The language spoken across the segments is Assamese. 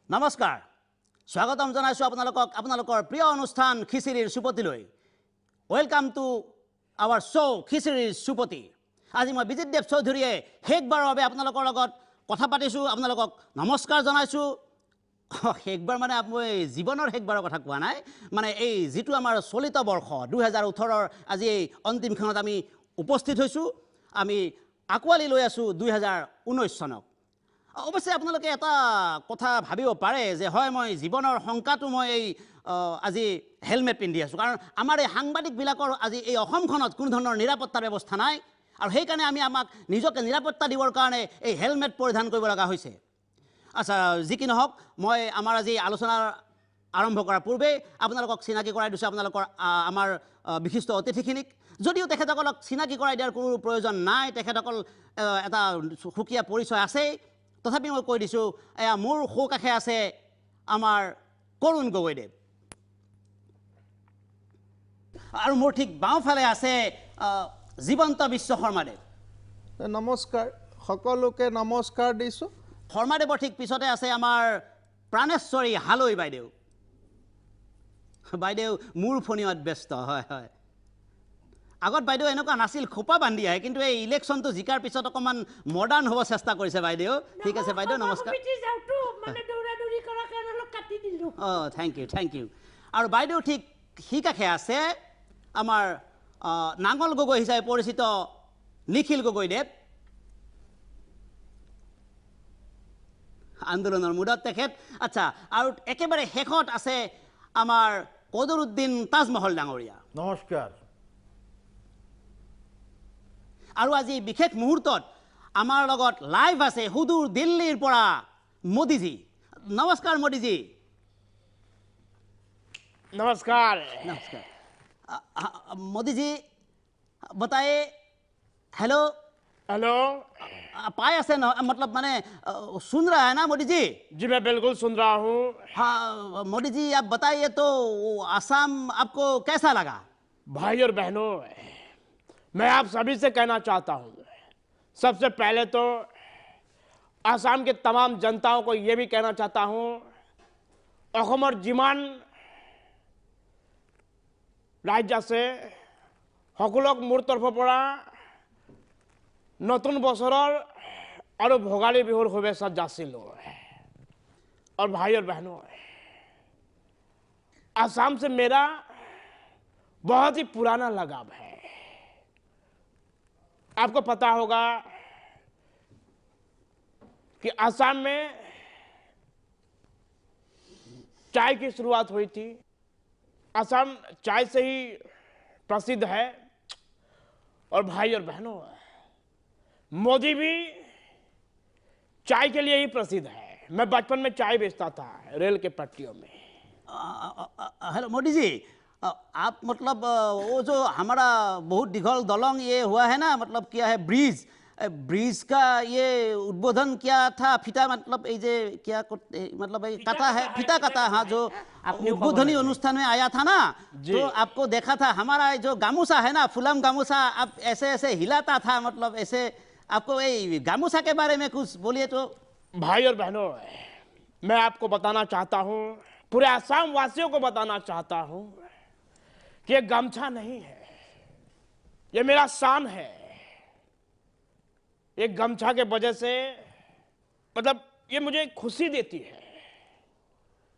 নমস্কাৰ, স্বাগতম জনাইছোঁ আপোনালোকক আপোনালোকৰ প্ৰিয় অনুষ্ঠান খিচিৰিৰ চুপতিলৈ। Welcome to hour show খিচিৰিৰ চুপতি। আজি মই বিজিত দেৱ চৌধুৰীয়ে শেষবাৰৰ বাবে আপোনালোকৰ লগত কথা পাতিছোঁ, আপোনালোকক নমস্কাৰ জনাইছোঁ। শেষবাৰ মানে মই জীৱনৰ শেষবাৰৰ কথা কোৱা নাই, মানে এই যিটো আমাৰ চলিত বৰ্ষ 2018ৰ আজি এই অন্তিম ক্ষণত আমি উপস্থিত হৈছোঁ। আমি আঁকোৱালি লৈ আছোঁ 2019 চনক। অৱশ্যে আপোনালোকে এটা কথা ভাবিব পাৰে যে হয় মই জীৱনৰ শংকাটো মই এই আজি হেলমেট পিন্ধি আছোঁ, কাৰণ আমাৰ এই সাংবাদিকবিলাকৰ আজি এই অসমখনত কোনো ধৰণৰ নিৰাপত্তাৰ ব্যৱস্থা নাই আৰু সেইকাৰণে আমি আমাক নিজকে নিৰাপত্তা দিবৰ কাৰণে এই হেলমেট পৰিধান কৰিব লগা হৈছে। আচ্ছা, যি কি নহওক, মই আমাৰ আজি আলোচনাৰ আৰম্ভ কৰাৰ পূৰ্বে আপোনালোকক চিনাকি কৰাই দিছোঁ আপোনালোকৰ আমাৰ বিশিষ্ট অতিথিখিনিক। যদিও তেখেতসকলক চিনাকি কৰাই দিয়াৰ কোনো প্ৰয়োজন নাই, তেখেতসকল এটা সুকীয়া পৰিচয় আছেই, তথাপি মই কৈ দিছোঁ, এয়া মোৰ সোঁকাষে আছে আমাৰ কৰুণ গগৈদেৱ আৰু মোৰ ঠিক বাওঁফালে আছে জীৱন্ত বিশ্ব শৰ্মাদেৱ। নমস্কাৰ, সকলোকে নমস্কাৰ দিছোঁ। শৰ্মাদেৱৰ ঠিক পিছতে আছে আমাৰ প্ৰাণেশ্বৰী হালৈ বাইদেউ। বাইদেউ মোৰ ফোনত ব্যস্ত। হয় হয়, আগত বাইদেউ এনেকুৱা নাছিল, খোপা বান্ধি আহে, কিন্তু এই ইলেকশ্যনটো জিকাৰ পিছত অকণমান মডাৰ্ণ হ'ব চেষ্টা কৰিছে বাইদেউ। ঠিক আছে বাইদেউ, নমস্কাৰ। অঁ, thank U, thank U. আৰু বাইদেউ ঠিক সি কাষে আছে আমাৰ নাঙল গগৈ হিচাপে পৰিচিত নিখিল গগৈদেৱ। আন্দোলনৰ মূৰত তেখেত। আচ্ছা, আৰু একেবাৰে শেষত আছে আমাৰ কদৰুদ্দিন তাজমহল ডাঙৰীয়া। নমস্কাৰ। আৰু আজি বিশেষ মুহূৰ্তত আমাৰ লগত লাইভ আছে সুদূৰ দিল্লীৰ পৰা মোদীজী। নমস্কাৰ মোদীজী। नमस्कार। नमस्कार मोदी जी, बताइए। हेलो हेलो, पाए ऐसे न, मतलब मैंने सुन रहा है ना मोदी जी? जी मैं बिल्कुल सुन रहा हूँ। हाँ मोदी जी, आप बताइए तो असम आपको कैसा लगा? भाई और बहनों, मैं आप सभी से कहना चाहता हूँ, सबसे पहले तो असम के तमाम जनताओं को ये भी कहना चाहता हूँ, অসমৰ যিমান ৰাজ্য আছে সকলক মোৰ তৰফৰ পৰা নতুন বছৰৰ আৰু ভোগালী বিহুৰ শুভেচ্ছা যাচিলোঁ। और भाई और बहनों, असम से मेरा बहुत ही पुराना लगाव है। आपको पता होगा कि असम में चाय की शुरुआत हुई थी। असम चाय से ही प्रसिद्ध है। और भाई और बहनों, मोदी भी चाय के लिए ही प्रसिद्ध है। मैं बचपन में चाय बेचता था रेल के पटरियों में। हेलो मोदी जी, आप मतलब वो जो हमारा बहुत दिघल दलंग ये हुआ है ना, मतलब क्या है ब्रिज, ब्रिज का ये उद्बोधन क्या था, फीता मतलब ये जे क्या मतलब कथा है, फीता कथा, हाँ, जो उद्बोधनी अनुष्ठान में आया था ना, तो आपको देखा था हमारा जो गामूसा है ना, फुलम गामूसा, आप ऐसे ऐसे हिलाता था, मतलब ऐसे आपको ये गामूसा के बारे में कुछ बोलिए तो। भाई और बहनों, मैं आपको बताना चाहता हूँ, पूरे असम वासियों को बताना चाहता हूँ कि ये गमछा नहीं है, ये मेरा शान है। ये गमछा के वजह से मतलब ये मुझे खुशी देती है।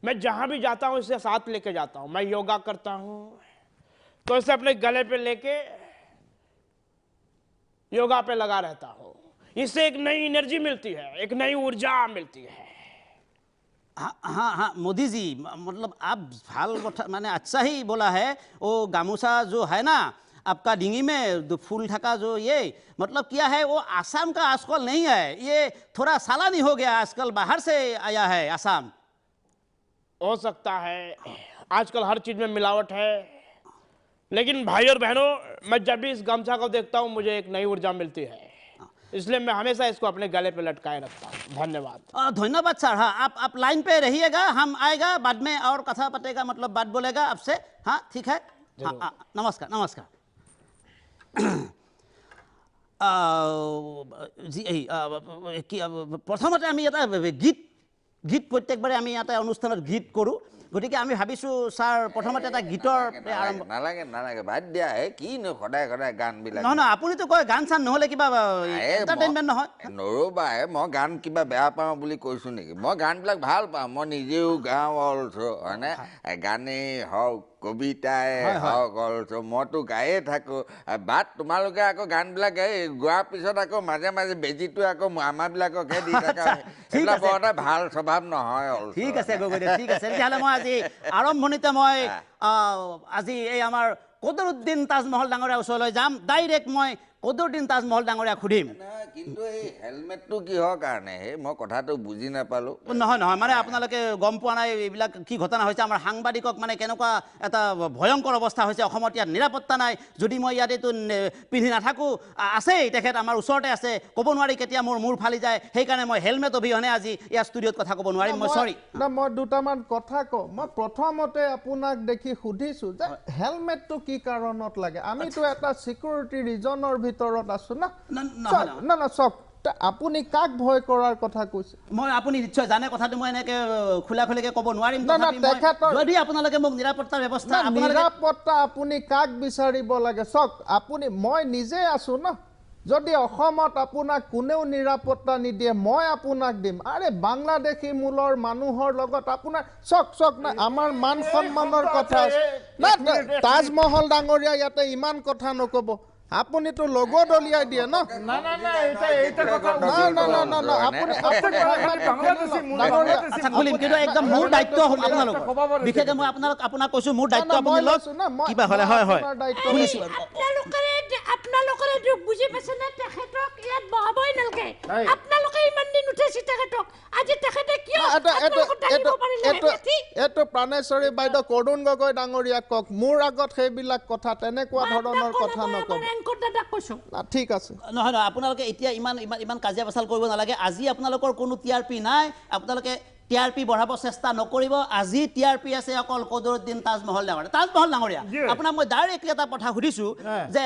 मैं जहाँ भी जाता हूँ इसे साथ लेके जाता हूँ। मैं योगा करता हूँ तो इसे अपने गले पे लेके योगा पे लगा रहता हूँ। इससे एक नई एनर्जी मिलती है, एक नई ऊर्जा मिलती है। हाँ हाँ हाँ मोदी जी, मतलब आप भाल मैंने अच्छा ही बोला है। वो गामूसा जो है ना आपका डिंगी में जो फूल ढका जो ये मतलब क्या है, वो आसाम का आजकल नहीं है, ये थोड़ा सालानी हो गया, आजकल बाहर से आया है आसाम। हो सकता है, आजकल हर चीज़ में मिलावट है। लेकिन भाई और बहनों, मैं जब भी इस गमछा को देखता हूँ मुझे एक नई ऊर्जा मिलती है, इसलिए मैं हमेशा इसको अपने गले पे लटकाए रखता हूँ। धन्यवाद। धन्यवाद सर। हाँ, आप लाइन पे रहिएगा, हम आएगा बाद में और कथा पटेगा, मतलब बात बोलेगा आपसे। हाँ ठीक है। हाँ, नमस्कार नमस्कार। जी, প্ৰথমতে আমি এটা গীত গীত প্ৰত্যেকবাৰে আমি এটা অনুষ্ঠানত গীত কৰোঁ, গতিকে আমি ভাবিছোঁ ছাৰ প্ৰথমতে এটা গীতৰ আৰম্ভ। নালাগে নালাগে, বাদ দিয়া, কিনো সদায় সদায় গানবিলাক। নহয় নহয়, আপুনিতো কয় গান চান নহ'লে কিবা এণ্টাৰটেইনমেণ্ট নহয়। নৰবা, মই গান কিবা বেয়া পাওঁ বুলি কৈছোঁ নেকি? মই গানবিলাক ভাল পাওঁ, মই নিজেও গাওঁ অলছ, হয়নে? গানেই হওক, কবিতাই হওক, অলছ মইতো গায়ে থাকোঁ। বাট তোমালোকে আকৌ গানবিলাক এই গোৱাৰ পিছত আকৌ মাজে মাজে বেজীটো আকৌ আমাৰবিলাককহে দি থাকা, সেইবিলাক বৰ এটা ভাল স্বভাৱ নহয়। ঠিক আছে গগৈদেৱ, ঠিক আছে। তেতিয়াহ'লে মই আজি আৰম্ভণিতে মই আজি এই আমাৰ কদৰুদ্দিন তাজমহল ডাঙৰীয়াৰ ওচৰলৈ যাম। ডাইৰেক্ট মই কদৰুদ্দিন তাজমহল ডাঙৰীয়াক সুধিম। কিন্তু এই হেলমেটটো কিহৰ কাৰণে, সেই মই কথাটো বুজি নাপালোঁ। নহয় নহয়, মানে আপোনালোকে গম পোৱা নাই এইবিলাক কি ঘটনা হৈছে। আমাৰ সাংবাদিকক মানে কেনেকুৱা এটা ভয়ংকৰ অৱস্থা হৈছে অসমত, ইয়াত নিৰাপত্তা নাই। যদি মই ইয়াত এইটো পিন্ধি নাথাকোঁ, আছেই তেখেত আমাৰ ওচৰতে আছে, ক'ব নোৱাৰি কেতিয়া মোৰ মূৰ ফালি যায়। সেইকাৰণে মই হেলমেট অবিহনে আজি ইয়াত ষ্টুডিঅ'ত কথা ক'ব নোৱাৰিম, মই চৰি। না, মই দুটামান কথা কওঁ। মই প্ৰথমতে আপোনাক দেখি সুধিছোঁ যে হেলমেটটো কি কাৰণত লাগে? আমিতো এটা ছিকিউৰিটি ৰিজনৰ ভিতৰত আছো না। না না, চাওক, আপুনি কাক ভয় কৰাৰ কথা কৈছে? মই আপুনি নিশ্চয় জানে কথাটো, মই এনেকে খোলা খুলিকে ক'ব নোৱাৰিম। যদি আপোনালোকে মোক নিৰাপত্তাৰ ব্যৱস্থা, নিৰাপত্তা আপুনি কাক বিচাৰিব লাগে? চাওক, আপুনি মই নিজে আছো না। যদি অসমত আপোনাক কোনেও নিৰাপত্তা নিদিয়ে, মই আপোনাক দিম। আৰে বাংলাদেশী মূলৰ মানুহৰ লগত আপোনাৰ চাওক চাওক না, আমাৰ মান সন্মানৰ কথা আছে না। তাজমহল ডাঙৰীয়া ইয়াতে ইমান কথা নক'ব, আপুনিতো লগো দলিয়াই দিয়ে ন। একদম মোৰ দায়িত্ব আপোনালোকৰ, বিশেষকৈ মই আপোনাক কৈছোঁ, মোৰ দায়িত্ব আপুনি লওক কিবা হ'লে। হয় হয়, আপোনালোকৰে দুখ বুজি পাইছেনে? তেখেতক ইয়াত বহাবই নালাগে। আপোনালোকে ইমান দিন উঠাইছে তেখেতক, আজি তেখেতে কিয়? এইটো প্ৰাণেশ্বৰী বাইদেউ, কৰুণ গগৈ ডাঙৰীয়াক কওক, মোৰ আগত সেইবিলাক কথা তেনেকুৱা ধৰণৰ কথা নক'ব। ঠিক আছে। নহয় নহয়, আপোনালোকে এতিয়া ইমান ইমান ইমান কাজিয়া পেচাল কৰিব নালাগে। আজি আপোনালোকৰ কোনো টি আৰ পি নাই, আপোনালোকে টি আৰ পি বঢ়াব চেষ্টা নকৰিব। আজি টি আৰ পি আছে অকল কদৰুদ্দিন তাজমহল ডাঙৰীয়া। তাজমহল ডাঙৰীয়া, আপোনাক মই ডাইৰেক্টলি এটা কথা সুধিছোঁ যে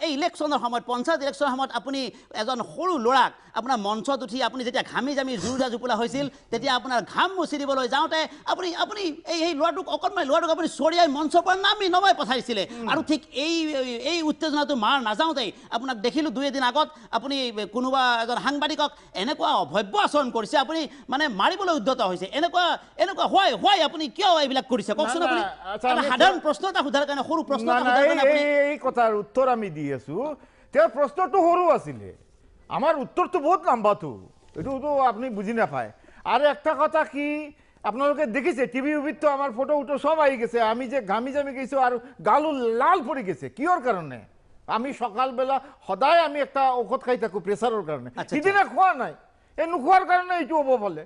এই ইলেকশ্যনৰ সময়ত, পঞ্চায়ত ইলেকশ্যনৰ সময়ত আপুনি এজন সৰু ল'ৰাক আপোনাৰ মঞ্চত উঠি আপুনি যেতিয়া ঘামি জামি জোৰজা জোপোলা হৈছিল, তেতিয়া আপোনাৰ ঘাম মুচি দিবলৈ যাওঁতে আপুনি আপুনি এই সেই ল'ৰাটোক অকণমান ল'ৰাটোক আপুনি চৰিয়াই মঞ্চৰ পৰা নামি নমাই পঠাইছিলে। আৰু ঠিক এই এই উত্তেজনাটো মাৰ নাযাওঁতেই আপোনাক দেখিলোঁ দুই এদিন আগত আপুনি কোনোবা এজন সাংবাদিকক এনেকুৱা অভব্য আচৰণ কৰিছে, আপুনি মানে মাৰিবলৈ উদ্যত হৈছে। এনেকুৱা এনেকুৱা হোৱাই হোৱাই আপুনি কিয় এইবিলাক কৰিছে কওকচোন? আপুনি সাধাৰণ প্ৰশ্ন এটা সোধাৰ কাৰণে, সৰু প্ৰশ্ন এটা সোধাৰ কাৰণে আপুনি এই কথাৰ উত্তৰ আমি দি আছোঁ। তেওঁৰ প্ৰশ্নটো সৰু আছিলে, আমাৰ উত্তৰটো বহুত লম্বাটো, এইটোতো আপুনি বুজি নাপায়। আৰু একটা কথা কি, আপোনালোকে দেখিছে টিভি উবিততো আমাৰ ফটো উটো সব আহি গেছে, আমি যে ঘামি জামি গেছোঁ আৰু গালো লাল পৰি গেছে। কিহৰ কাৰণে? আমি সকালবেলা সদায় আমি একটা ঔষধ খাই থাকোঁ প্ৰেছাৰৰ কাৰণে, সিদিনা খোৱা নাই, এই নোখোৱাৰ কাৰণে এইটো হ'ব পালে।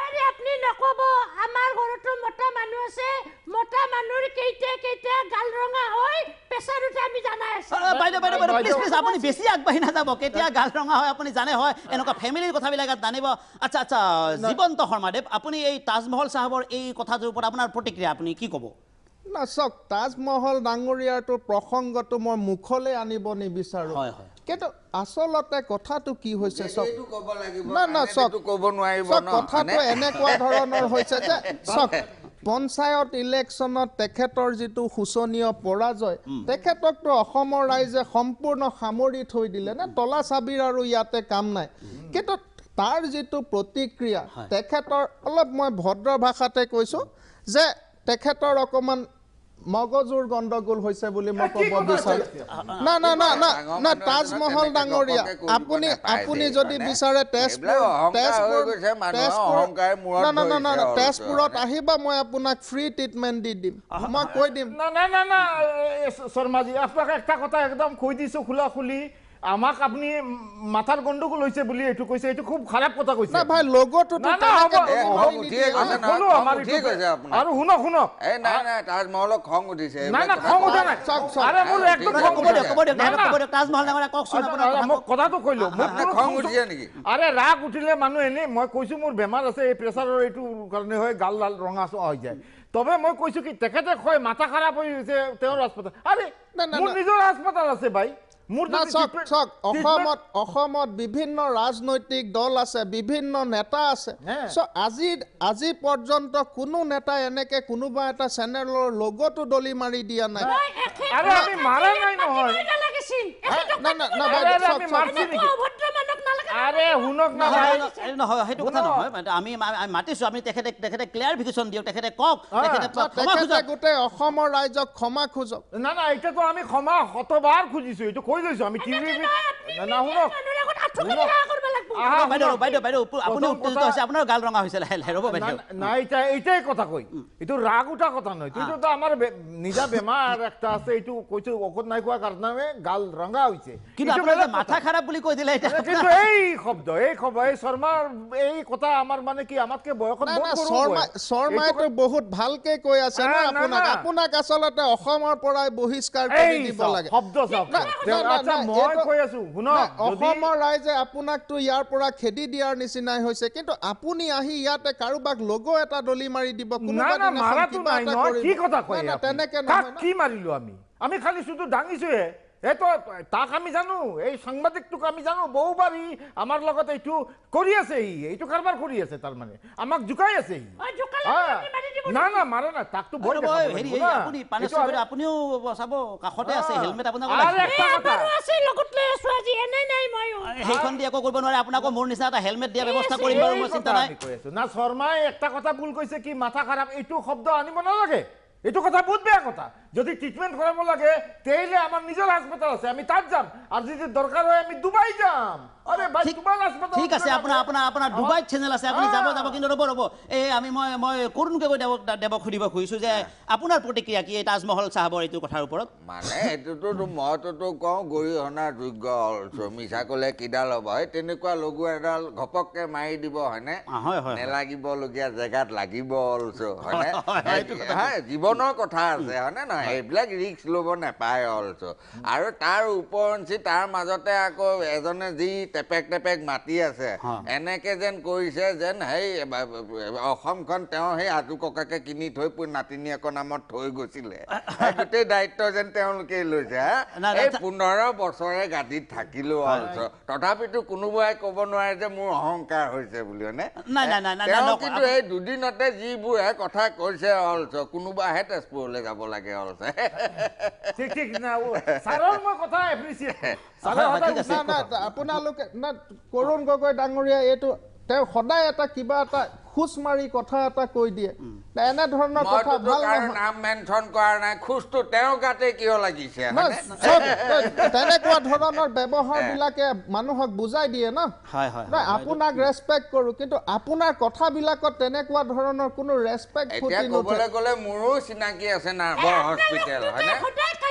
আৰে আপুনি নক'ব, আমাৰ ঘৰতো মতা মানুহ আছে, মতা মানুহৰ কেইটা কেইটা গাল ৰঙা হয়, প্ৰেছাৰ উঠে, আমি জানাই আছো। বাইদেউ বাইদেউ বাইদেউ, প্লিজ প্লিজ, আপুনি বেছি আগবাঢ়ি নাযাব। কেতিয়া গাল ৰঙা হয় আপুনি জানে হয়, এনেকুৱা ফেমিলিৰ কথাবিলাক জানিব। আচ্ছা আচ্ছা, জীৱন্ত শৰ্মাদেৱ, আপুনি এই তাজমহল চাহাবৰ এই কথাটোৰ ওপৰত আপোনাৰ প্ৰতিক্ৰিয়া আপুনি কি ক'ব? না চাওক, তাজমহল ডাঙৰীয়াৰটো প্ৰসংগটো মই মুখলৈ আনিব নিবিচাৰোঁ, কিন্তু আচলতে কথাটো কি হৈছে চাওক, না না চাওক, কথাটো এনেকুৱা ধৰণৰ হৈছে যে চাওক, পঞ্চায়ত ইলেকশ্যনত তেখেতৰ যিটো শোচনীয় পৰাজয়, তেখেতকতো অসমৰ ৰাইজে সম্পূৰ্ণ সামৰি থৈ দিলে নে, তলা চাবিৰ আৰু ইয়াতে কাম নাই। কিন্তু তাৰ যিটো প্ৰতিক্ৰিয়া তেখেতৰ, অলপ মই ভদ্ৰ ভাষাতে কৈছোঁ যে তেখেতৰ অকণমান মগজুৰ গণ্ডগোল হৈছে বুলি মই ক'ব বিচাৰোঁ। না না না না না, তাজমহল ডাঙৰীয়া, আপুনি আপুনি যদি বিচাৰে তেজপুৰ তেজপুৰ তেজপুৰ না না না না, তেজপুৰত আহিবা, মই আপোনাক ফ্ৰী ট্ৰিটমেণ্ট দি দিম, মই কৈ দিম। না না না না শৰ্মাজী, আপোনাক একটা কথা একদম কৈ দিছোঁ খোলা খুলি, আমাক আপুনি মাথাৰ গণ্ডগোল হৈছে বুলি এইটো কৈছে, এইটো খুব খাৰাপ কথা কৈছে। না ভাই, লগতো আৰু শুনক শুনক, এই নাই নাই, তাজমহলক খং উঠিছে। নাই না, খং উঠা নাই। আৰে মোৰ একদম খং উঠা নাই। তাজমহল ডাঙৰীয়া কওকচোন, মোক কথাটো কৈ লওক। মোক খং উঠিছে নেকি? আৰে ৰাগ উঠিলে মানুহ এনেই, মই কৈছোঁ মোৰ বেমাৰ আছে, এই প্ৰেছাৰৰ এইটো কাৰণে হয়, গাল লাল ৰঙা হৈ যায়। তবে মই কৈছোঁ কি, তেখেতে কয় মাথা খাৰাপ হৈ গৈছে তেওঁৰ হাস্পাতাল। আৰে মোৰ নিজৰ হাস্পাতাল আছে ভাই, মোৰ চাওক, অসমত অসমত বিভিন্ন ৰাজনৈতিক দল আছে, বিভিন্ন নেতা আছে। চ' আজি পৰ্যন্ত কোনো নেতাই এনেকে কোনোবা এটা চেনেলৰ লগতো দলি মাৰি দিয়া নাই। আৰে আমি মাৰা নাই নহয়। আৰে শুনক না, নহয় সেইটো কথা নহয়, আমি মাতিছো, আমি তেখেতে তেখেতে ক্লিয়াৰিফিকেশ্যন দিয়ক, তেখেতে কওক, তেখেতে ক্ষমা খোজক, গোটেই অসমৰ ৰাইজক ক্ষমা খোজক। না না, এতিয়াতো আমি ক্ষমা শতবাৰ খুজিছো, এইটো কৈ লৈছো আমি টিভি। না শুনক, বাইদেউ বাইদেউ বাইদেউ, আপুনি উত্তেজিত হৈছে, আপোনাৰ গাল ৰঙা হৈছে, লাহে লাহে ৰ'ব বাইদেউ। নাই, এতিয়া এইটাই কথা কৈ, এইটো ৰাগ উঠা কথা নহয়, এইটোতো আমাৰ নিজা বেমাৰ একটা আছে, এইটো কৈছো ঔষধ নাই খোৱাৰ কাৰণে গাল ৰঙা হৈছে। কিন্তু আপোনাৰ মাথা খাৰাপ বুলি কৈ দিলে এতিয়া। কিন্তু এই শব্দ, এই খবৰ, এই শৰ্মাৰ এই কথা আমাৰ মানে কি, আমাতকে বয়সত বহুত সৰু। শৰ্মাইতো বহুত ভালকে কৈ আছে না আপোনাক, আপোনাক আচলতে অসমৰ পৰাই বহিষ্কাৰ কৰি দিব লাগে। শব্দ চাওক, আচ্ছা মই কৈ আছো শুনক, অসমৰ ৰাইজে আপোনাকতো ইয়াৰ পৰা খেদি দিয়াৰ নিচিনাই হৈছে, কিন্তু আপুনি আহি ইয়াতে কাৰোবাক লগো এটা দলি মাৰি দিব, কোনোবা দিনাখন কিবা এটা কৰিব। কি কথা কয় তেনেকে নহয়। কি মাৰিলো আমি? আমি খালি শুধু দাঙিছোহে। এইটো তাক আমি জানো, এই সাংবাদিকটোক আমি জানো, বহুবাৰ ই আমাৰ লগত এইটো কৰি আছে, ই এইটো কাৰবাৰ কৰি আছে, তাৰমানে আমাক জোকাই আছে ই। না না, মাৰা নাই, তাকতো ভয় দেখাব হেৰি। লাগিব না। আপুনি পানেশ্বৰ বাইদেউ, আপুনিও চাব, কাষতে আছে হেলমেট, আপোনাকো আৰু লাগিব। একটা কথা আছে, লগত লৈ আছো আজি, এনেই নাই ময়ো। সেইখন দি একো কৰিব নোৱাৰে, আপোনাকো মোৰ নিচিনা এটা হেলমেট দিয়া ব্যৱস্থা কৰিম বাৰু, মই চিন্তা নাই। আমি কৈ আছো না, শৰ্মাই একটা কথা ভুল কৈছে কি মাথা খাৰাপ, এইটো শব্দ আনিব নালাগে, এইটো কথা বহুত বেয়া কথা। যদি ট্ৰিটমেণ্ট কৰাব লাগে তেইলে আমাৰ নিজৰ হাসপাতাল আছে, আমি তাত যাম, আৰু যদি দৰকাৰ হয় আমি ডুবাই যাম। আৰে ভাই, তোমাৰ হাসপাতাল ঠিক আছে, আপোনাৰ আপোনাৰ আপোনাৰ ডুবাইত চেনেল আছে, আপুনি যাব যাব, কিন্তু ৰ'ব ৰ'ব, এই আমি মই মই কৰুণ গগৈ দেৱক সুধিব খুজিছোঁ যে আপোনাৰ প্ৰতিক্ৰিয়া কি এই তাজমহল চাহাবৰ এইটো কথাৰ ওপৰত? মানে এইটোতো মইতোতো কওঁ গৰিহণাৰ যোগ্য অলছ, মিছা ক'লে কিডাল হ'ব, এই তেনেকুৱা লগু এডাল ঘপককে মাৰি দিব হয়নে, নেলাগিবলগীয়া জেগাত লাগিব অলছ হয়নে, জীৱনৰ কথা আছে হয়নে নহয়, সেইবিলাক ৰিস্ক ল'ব নাপায় অলছ। আৰু তাৰ ওপৰঞ্চি তাৰ মাজতে আকৌ এজনে যি টেপেক টেপেক মাতি আছে, এনেকে যেন কৰিছে যেন সেই অসমখন তেওঁ সেই আজু ককাকে কিনি থৈ নাতিনীয়েকৰ নামত থৈ গৈছিলে, গোটেই দায়িত্ব যেন তেওঁলোকেই লৈছে। এই 15 বছৰে গাদীত থাকিলো অলছ, তথাপিতো কোনোবাই ক'ব নোৱাৰে যে মোৰ অহংকাৰ হৈছে বুলি হয়নে। তেওঁ কিন্তু এই দুদিনতে যিবোৰহে কথা কৈছে অলছ, কোনোবাহে তেজপুৰলৈ যাব লাগে অলছ। ঠিক ঠিক, ছাৰৰ মই কথা এপ্ৰিচিয়েট। আপোনালোকে না, কৰুণ গগৈ ডাঙৰীয়া এইটো তেওঁ সদায় এটা কিবা এটা খোজ মাৰি কথা এটা কৈ দিয়ে, এনেধৰণৰ কথা ভাল নহয়। নাম মেনশ্যন কৰা নাই, খোজটো তেওঁৰ গাতে কিয় লাগিছে? তেনেকুৱা ধৰণৰ ব্যৱহাৰবিলাকে মানুহক বুজাই দিয়ে ন। আপোনাক ৰেচপেক্ট কৰোঁ, কিন্তু আপোনাৰ কথাবিলাকত তেনেকুৱা ধৰণৰ কোনো ৰেচপেক্ট এতিয়া ক'বলৈ গ'লে মোৰো চিনাকি আছে নাৰ্ভৰ হস্পিটেল হয়নে,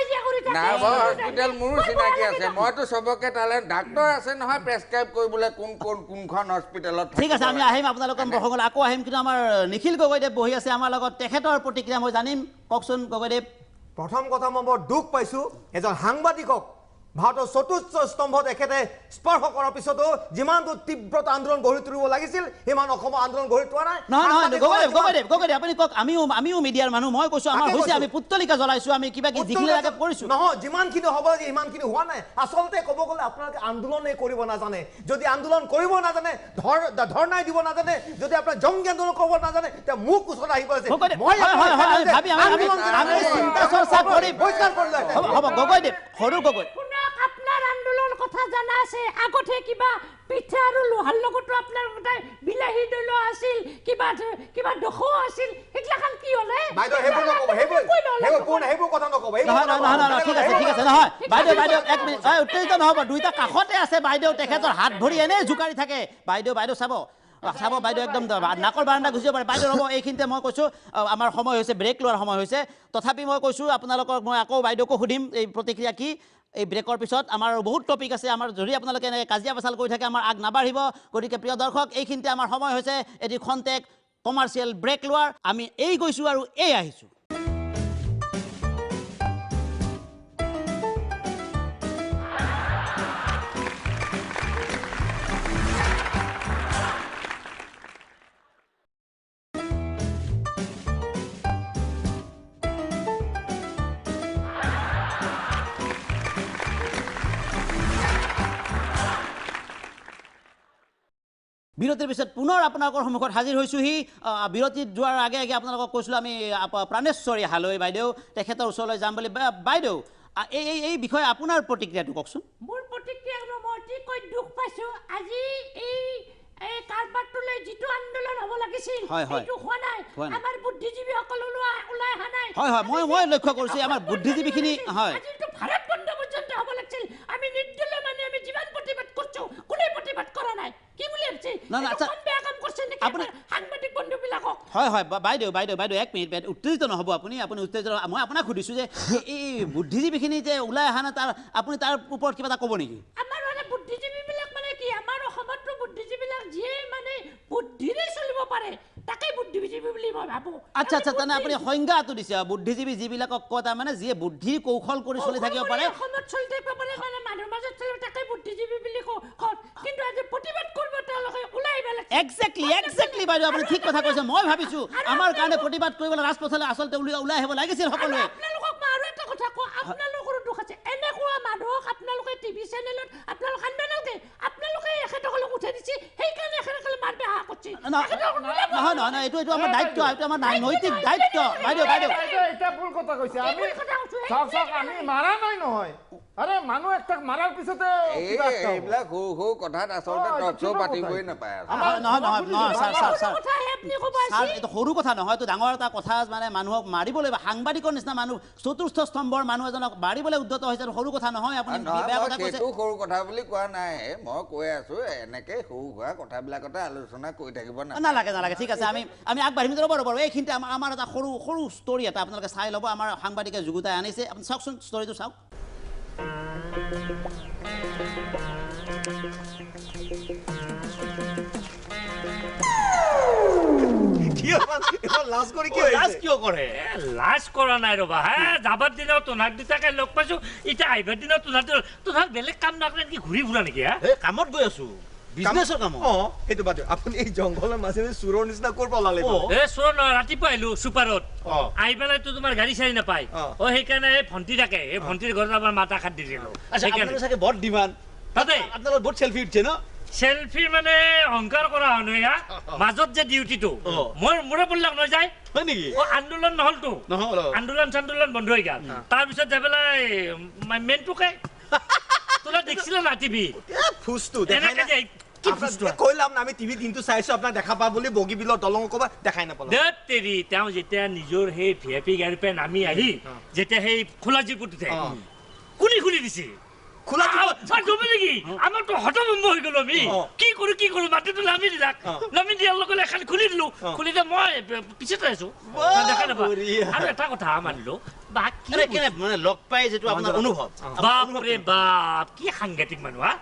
নাৰ্ভৰ হস্পিটেল মোৰো চিনাকি আছে, মইতো চবকে তালে ডাক্তৰ আছে নহয় প্ৰেছক্ৰাইব কৰিবলৈ কোন কোন কোনখন হস্পিটেলত। ঠিক আছে, আমি আহিম আপোনালোকৰ প্ৰসংগলৈ আকৌ আহিম, কিন্তু আমাৰ নিখিল গগৈদেৱ বহি আছে আমাৰ লগত, তেখেতৰ প্ৰতিক্ৰিয়া মই জানিম। কওকচোন গগৈদেৱ। প্ৰথম কথা মই বৰ দুখ পাইছোঁ, এজন সাংবাদিকক ভাৰতৰ চতুৰ্থ স্তম্ভত এখেতে স্পৰ্শ কৰাৰ পিছতো যিমানটো তীব্ৰতা আন্দোলন গঢ়ি তুলিব লাগিছিল সিমান অসমৰ আন্দোলন গঢ়ি তোলা নাই। নহয় নহয়, গগৈদেৱ গগৈদেৱ গগৈদেৱ, আপুনি কওক, আমিও আমিও মিডিয়াৰ মানুহ, মই কৈছোঁ আমাৰ হৈছে, আমি পুত্তলিকা জ্বলাইছোঁ, আমি কিবা কিবি যিখিনি লাগে কৰিছোঁ। নহয়, যিমানখিনি হ'ব লাগে সিমানখিনি হোৱা নাই। আচলতে ক'ব গ'লে আপোনালোকে আন্দোলনেই কৰিব নাজানে। যদি আন্দোলন কৰিব নাজানে, ধৰ্ণাই দিব নাজানে, যদি আপোনাৰ জংগী আন্দোলন কৰিব নাজানে, তেতিয়া মোক ওচৰত আহিব আছে। চিন্তা চৰ্চা কৰি হ'ব গগৈদেৱ, সৰু গগৈ আপোনাৰ আন্দোলন কথা জানা আছে, আগতে কিবা পিঠা আৰু লোহাৰ লগতো আপোনাৰ বিলাহী দল আছিল, কিবা কিবা দখো আছিল, সেইগিলাখান কি হলে? বাইদেউ সেইবোৰ নকব, সেইবোৰ সেইবোৰ কথা নকব। নহয় নহয় নহয়, ঠিক আছে ঠিক আছে, নহয় বাইদেউ বাইদেউ এক মিনিট, উত্তেজিত নহ'ব, দুইটা কাষতে আছে বাইদেউ, তেখেতৰ হাত ভৰি এনেই জোকাৰি থাকে। বাইদেউ বাইদেউ চাব চাব বাইদেউ, একদম নাকৰ বাৰাণ্ডা গুচিব পাৰে বাইদেউ। ৰ'ব, এইখিনিতে মই কৈছোঁ আমাৰ সময় হৈছে, ব্ৰেক লোৱাৰ সময় হৈছে, তথাপি মই কৈছোঁ আপোনালোকক, মই আকৌ বাইদেউকো সুধিম এই প্ৰতিক্ৰিয়া কি। এই ব্ৰেকৰ পিছত আমাৰ বহুত টপিক আছে, আমাৰ যদি আপোনালোকে এনেকৈ কাজিয়া পেচাল কৰি থাকে আমাৰ আগ নাবাঢ়িব। গতিকে প্ৰিয় দৰ্শক, এইখিনিতে আমাৰ সময় হৈছে এটি খন্তেক কমাৰ্চিয়েল ব্ৰেক লোৱাৰ। আমি এই গৈছোঁ আৰু এই আহিছোঁ। বিৰতিৰ পিছত পুনৰ আপোনালোকৰ সন্মুখত হাজিৰ হৈছোঁহি। বিৰতিত যোৱাৰ আগে আগে আপোনালোকক কৈছিলোঁ আমি প্ৰাণেশ্বৰী হালৈ বাইদেউ তেখেতৰ ওচৰলৈ যাম বুলি। বাইদেউ, এই এই বিষয়ে আপোনাৰ প্ৰতিক্ৰিয়াটো কওকচোন। মোৰ প্ৰতিক্ৰিয়া, মই অতিকৈ দুখ পাইছোঁ। আজি এই এই কাৰবাৰটোলৈ যিটো আন্দোলন হ'ব লাগিছিল সেইটো হোৱা নাই। আমাৰ বুদ্ধিজীৱীসকল ওলাই অহা নাই। হয় হয়, মই লক্ষ্য কৰিছোঁ আমাৰ বুদ্ধিজীৱীখিনি। হয়, আজিতো ভাৰত বন্ধ পৰ্যন্ত হ'ব লাগিছিল। আমি নিৰ্দলীয় মানে আমি যিমান প্ৰতিবাদ কৰিছোঁ কোনে প্ৰতিবাদ কৰা নাই। কি বুলি ভাবিছে? বেয়া কাম কৰিছে নেকি সাংবাদিক বন্ধুবিলাকক? হয় হয়, বাইদেউ বাইদেউ বাইদেউ এক মিনিট, উত্তেজিত নহ'ব আপুনি, আপুনি উত্তেজিত। মই আপোনাক সুধিছোঁ যে এই বুদ্ধিজীৱীখিনি যে ওলাই অহা নাই, তাৰ আপুনি তাৰ ওপৰত কিবা এটা ক'ব নেকি? আমাৰ মানে বুদ্ধিজীৱীবিলাক মানে কি, আমাৰ অসমততো বুদ্ধিজীৱীবিলাক যিয়ে মানে বুদ্ধিৰে চলিব পাৰে তাকে বুদ্ধিজীৱী বুলি মই ভাবোঁ। আচ্ছা আচ্ছা, তেনে আপুনি সংজ্ঞাটো দিছে বুদ্ধিজীৱী যিবিলাকক কয়, তাৰমানে যিয়ে বুদ্ধিৰ কৌশল কৰি চলি থাকিব পাৰে, অসমত চলি থাকিব পাৰে, মানে মানুহৰ মাজত চলিব তাকে বুদ্ধিজীৱী বুলি কওঁ। কিন্তু আজি প্ৰতিবাদ কৰিব তেওঁলোকে ওলাই আহিব লাগে। একজেক্টলি একজেক্টলি বাইদেউ, আপুনি ঠিক কথা কৈছে। মই ভাবিছোঁ আমাৰ কাৰণে প্ৰতিবাদ কৰিবলৈ ৰাজপথলৈ আচলতে ওলাই আহিব লাগিছিল সকলোৱে। আপোনালোকক মই আৰু এটা কথা কওঁ, আপোনালোকৰো দুখ আছে। এনেকুৱা মানুহক আপোনালোকে টিভি চেনেলত আপোনালোক আনিব নালাগে। আপোনালোকে এখেতসকলক উঠাই দিছে, সেইকাৰণে এখেতসকলে মাৰ বেহা কৰিছে। নহয় নহয় নহয়, এইটো এইটো আমাৰ দায়িত্ব, এইটো আমাৰ নৈতিক দায়িত্ব। বাইদেউ বাইদেউ, এটা ভুল কথা কৈছে। আমি চাওক চাওক, আমি মাৰা নাই নহয়। আৰে মানুহ একটাক মাৰাৰ পিছতে এইবিলাক সৰু সৰু কথাত আচলতে টক শ্ব' পাতিবই নাপায়। নহয় নহয় নহয়, ছাৰ ছাৰ ছাৰ ছাৰ, এইটো সৰু কথা নহয়, এইটো ডাঙৰ এটা কথা। মানে মানুহক মাৰিবলৈ, সাংবাদিকৰ নিচিনা মানুহ, চতুৰ্থ স্তম্ভৰ মানুহ এজনক মাৰিবলৈ উদ্যত হৈছে, সৰু কথা নহয়। আপুনি বেয়া কথা কৈছে। সেইটো সৰু কথা বুলি কোৱা নাই, মই কৈ আছো এনেকে সৰু সুৰা কথাবিলাকতে আলোচনা কৰি থাকিব নালাগে। নালাগে, ঠিক আছে, আমি আমি আগবাঢ়িম। ৰ'ব ৰ'ব, এইখিনিতে আমাৰ এটা সৰু সৰু ষ্টৰী এটা আপোনালোকে চাই ল'ব। আমাৰ সাংবাদিকে যুগুতাই আনিছে, আপুনি চাওকচোন, ষ্টৰীটো চাওক। লাজ কৰা নাই ৰবা, হে যাবাৰ দিনত তোনাক দুটাকে লগ পাইছো, এতিয়া আহিবাৰ দিনত তোনাক বেলেগ কাম নকৰে নেকি, ঘূৰি ফুৰা নেকি? হে কামত গৈ আছো, বিজনেছৰ কাম। অ সেইটো বাদ দিয়ক, আপুনি এই জংঘলৰ মাজে মাজে চোৰৰ নিচিনা ক'ৰ পৰা ওলালে? এ চোৰ নহয়, ৰাতিপুৱা আহিলো চুপাৰত, আহি পেলাইতো তোমাৰ গাড়ী চাড়ী নাপায়, অ সেইকাৰণে এই ভণ্টি থাকে, এই ভণ্টিৰ ঘৰত আমাৰ মাতা খাত দি দিলো। আপোনালোকৰ চাগে বৰ ডিমাণ্ড তাতে, আপোনালোকৰ বহুত চেলফি উঠিছে ন? চেলফি মানে অহংকাৰ কৰা হয় নহয়, মাজত যে ডিউটিটো মই মোৰে পল্লাক নহয় যায়। হয় নেকি? অ আন্দোলন নহলতো, আন্দোলন চান্দোলন বন্ধ হৈ গ'ল। তাৰপিছত যাই পেলাই মেইনটোকে তোলা দেখিছিলে না টিভি ফুচটো দেখাই নাই? কৈলাম আমি টিভি দিনটো চাইছো, আপোনাক দেখা পা বুলি বগীবিলৰ দলং ক'ৰবাত দেখাই নাপালো। তেৰি তেওঁ যেতিয়া নিজৰ সেই ভি আই পি গাড়ীৰ পৰা নামি আহি যেতিয়া সেই খোলা জীপত উঠে, কোনে খুলি দিছে? খোলা নেকি? আমাৰতো হতভম্ব হৈ গ'লো আমি, কি কৰো কি কৰো। মাটিটো নামি দিলাক, নামি দিয়াৰ লগে লগে এখন খুলি দিলো, খুলি দিয়ে মই পিছতে আছো, দেখা নাপা। আৰু এটা কথা মানিলো, লগ পাই যিটো আপোনাৰ অনুভৱ, বাপৰে বাপ কি সাংঘাতিক মানুহ, হা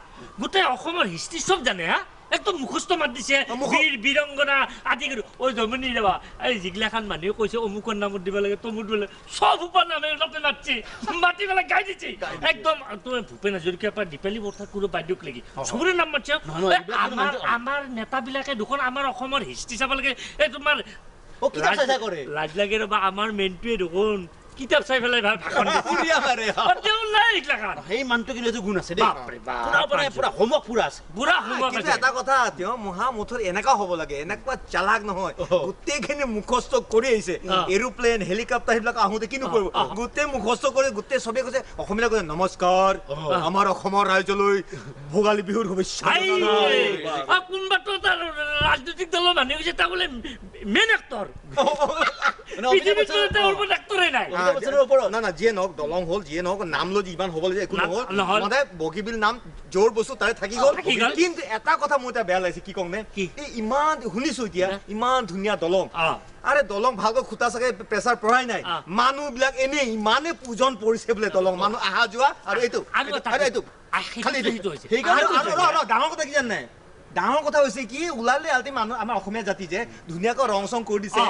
গোটেই অসমৰ হিষ্ট্ৰী চব জানে, হা একদম মুখস্থ মাত দিছে, বীৰ বীৰংগনা আদি কৰি। ঐ জমনি যাবা, এই যিগিলাখান মানুহে কৈছে অমুকৰ নামত দিব লাগে, তমুক দিব লাগে, চব সোপা নামে তাতে মাতছে, মাতি পেলাই গাই দিছে একদম। তুমি ভূপেন হাজৰিকাৰ পৰা দীপালী বৰঠাকুৰ বাইদেউক লাগি চবৰে নাম মাতছে। আমাৰ আমাৰ নেতাবিলাকে দুখন আমাৰ অসমৰ হিষ্ট্ৰী চাব লাগে। এই তোমাৰ লাজ লাগে ৰ'বা, আমাৰ মেইনটোৱে দেখোন কিতাপ চাই পেলাই ভাষণ সেই মানুহটো কিন্তু এইটো গুণ আছে দেই, পুৰা হোমৱৰ্ক পুৰা আছে, পুৰা হোমৱৰ্ক আছে। এটা কথা, তেওঁ মহা মুঠত এনেকুৱা হ'ব লাগে, এনেকুৱা চালাক নহয়, গোটেইখিনি মুখস্থ কৰি আহিছে। এৰোপ্লেন হেলিকপ্টাৰ সেইবিলাক আহোঁতে কিনো কৰিব, গোটেই মুখস্থ কৰি গোটেই চবেই কৈছে, অসমীয়া কৈছে নমস্কাৰ, আমাৰ অসমৰ ৰাইজলৈ ভোগালী বিহুৰ শুভেচ্ছা। কোনোবাটো তাৰ ৰাজনৈতিক দলৰ মানুহে কৈছে তাৰ বোলে মেইন এক্টৰ, নাই না না, যিয়ে নহওক দলং হ'ল, যিয়ে নহওক নাম লৈ ইমান হ'ব লাগে একো নহ'ল, মানে বগীবিল নাম য'ৰ বস্তু তাৰে থাকি গ'ল। কিন্তু এটা কথা মোৰ এতিয়া বেয়া লাগিছে, কি কওঁ নে, এই ইমান শুনিছো এতিয়া ইমান ধুনীয়া দলং, আৰে দলং ভালকৈ খুটা চাগে প্ৰেচাৰ পৰাই নাই, মানুহবিলাক এনেই ইমানে পূজন পৰিছে বোলে দলং, মানুহ অহা যোৱা। আৰু এইটো এইটো খালি ডাঙৰ কথা কি জানে, ডাঙৰ কথা হৈছে কি, ওলালে আল্টি মানুহ আমাৰ অসমীয়া জাতি যে ধুনীয়াকৈ ৰং চং কৰি দিছে।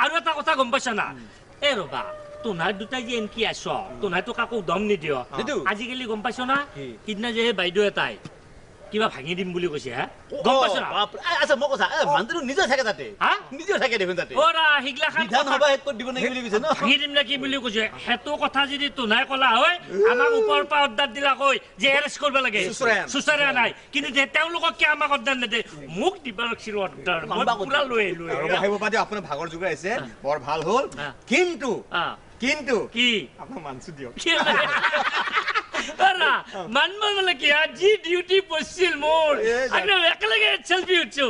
আৰু এটা কথা গম পাইছ না, এ ৰবা তোনাৰ দুটাই যে এনকি আছ, তোনাৰটো কাকো দম নিদিয় আজিকালি, গম পাইছ না? সিদিনা যে সেই বাইদেউ এটাই কিবা ভাঙি দিম বুলি কৈছে হা গম পাইছ না আচ্ছা মই কৈছা মানুহটো নিজে থাকে তাতে নিজে থাকে দেখোন তাতে ওৰা হিগলাখান বিধানসভা শেষ কৰি দিব নেকি বুলি কৈছে ন ভাঙি দিম নেকি বুলি কৈছে সেইটো কথা যদি তোনাই কলা হয় আমাক ওপৰৰ পৰা অৰ্ডাৰ দিলা কৈ যে এৰেষ্ট কৰিব লাগে সুচৰা নাই কিন্তু তেওঁলোকক কি আমাক অৰ্ডাৰ নেদে মোক দিব লাগছিল অৰ্ডাৰ মই পুৰা লৈ আহিলো আহিব পাতি আপোনাৰ ভাগৰ যোগাইছে বৰ ভাল হ'ল কিন্তু কিন্তু কি আপোনাৰ মানসু দিয়ক মানব মানে কি যি ডিউটি পছিল মোৰ একেলগে চেলফি উঠছো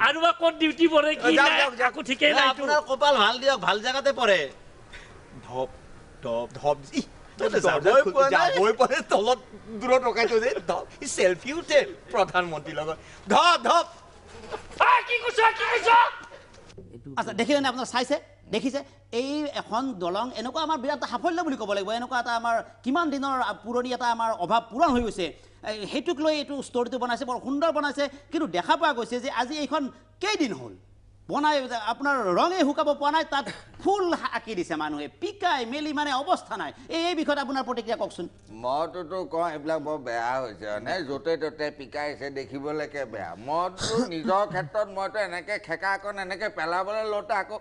আৰু বা ক'ত ডিউটি পৰে কি নাই একো ঠিকেই নাই আপোনাৰ কপাল ভাল দিয়ক ভাল জেগাতে পৰে ধপ ধপ ধপ যাবই পৰে তলত দূৰত ৰখাই থৈ যে চেলফি উঠে প্ৰধানমন্ত্ৰীৰ লগত ধপ ধপ কি কৈছ কি কৈছ আচ্ছা দেখিলে নে আপোনাৰ চাইছে দেখিছে এই এখন দলং এনেকুৱা আমাৰ বিৰাট সাফল্য বুলি ক'ব লাগিব এনেকুৱা এটা আমাৰ কিমান দিনৰ পুৰণি এটা আমাৰ অভাৱ পূৰণ হৈ গৈছে সেইটোক লৈ এইটো ষ্টৰিটো বনাইছে বৰ সুন্দৰ বনাইছে কিন্তু দেখা পোৱা গৈছে যে আজি এইখন কেইদিন হ'ল বনাই আপোনাৰ ৰঙে শুকাব পৰা নাই তাত ফুল আঁকি দিছে মানুহে পিকাই মেলি মানে অৱস্থা নাই এই বিষয়ত আপোনাৰ প্ৰতিক্ৰিয়া কওকচোন মইতোতো কওঁ এইবিলাক বৰ বেয়া হৈছে মানে য'তে ত'তে পিকাইছে দেখিবলৈকে বেয়া মইতো নিজৰ ক্ষেত্ৰত মইতো এনেকৈ খেকাকণ এনেকৈ পেলাবলৈ লওঁতে আকৌ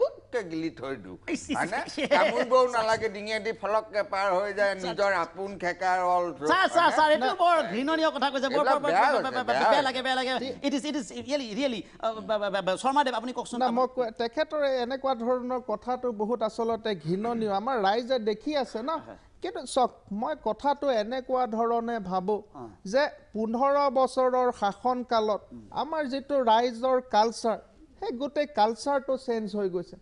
গিলি থৈ দিওঁ হয়নে কামুৰিবও নালাগে ডিঙিয়েদি ফলককে পাৰ হৈ যায় নিজৰ আপোন খেকাৰ অল এইটো বৰ ঘৃণনীয় কথা কৈছে বেয়া লাগে বেয়া লাগে it is really really শৰ্মাদেৱ আপুনি কওকচোন না মই তেখেতৰ এনেকুৱা ধৰণৰ কথাটো বহুত আচলতে ঘৃণনীয় আমাৰ ৰাইজে দেখি আছে ন কিন্তু চাওক মই কথাটো এনেকুৱা ধৰণে ভাবোঁ যে 15 বছৰৰ শাসনকালত আমাৰ যিটো ৰাইজৰ কালচাৰ সেই গোটেই কালচাৰটো চেঞ্জ হৈ গৈছে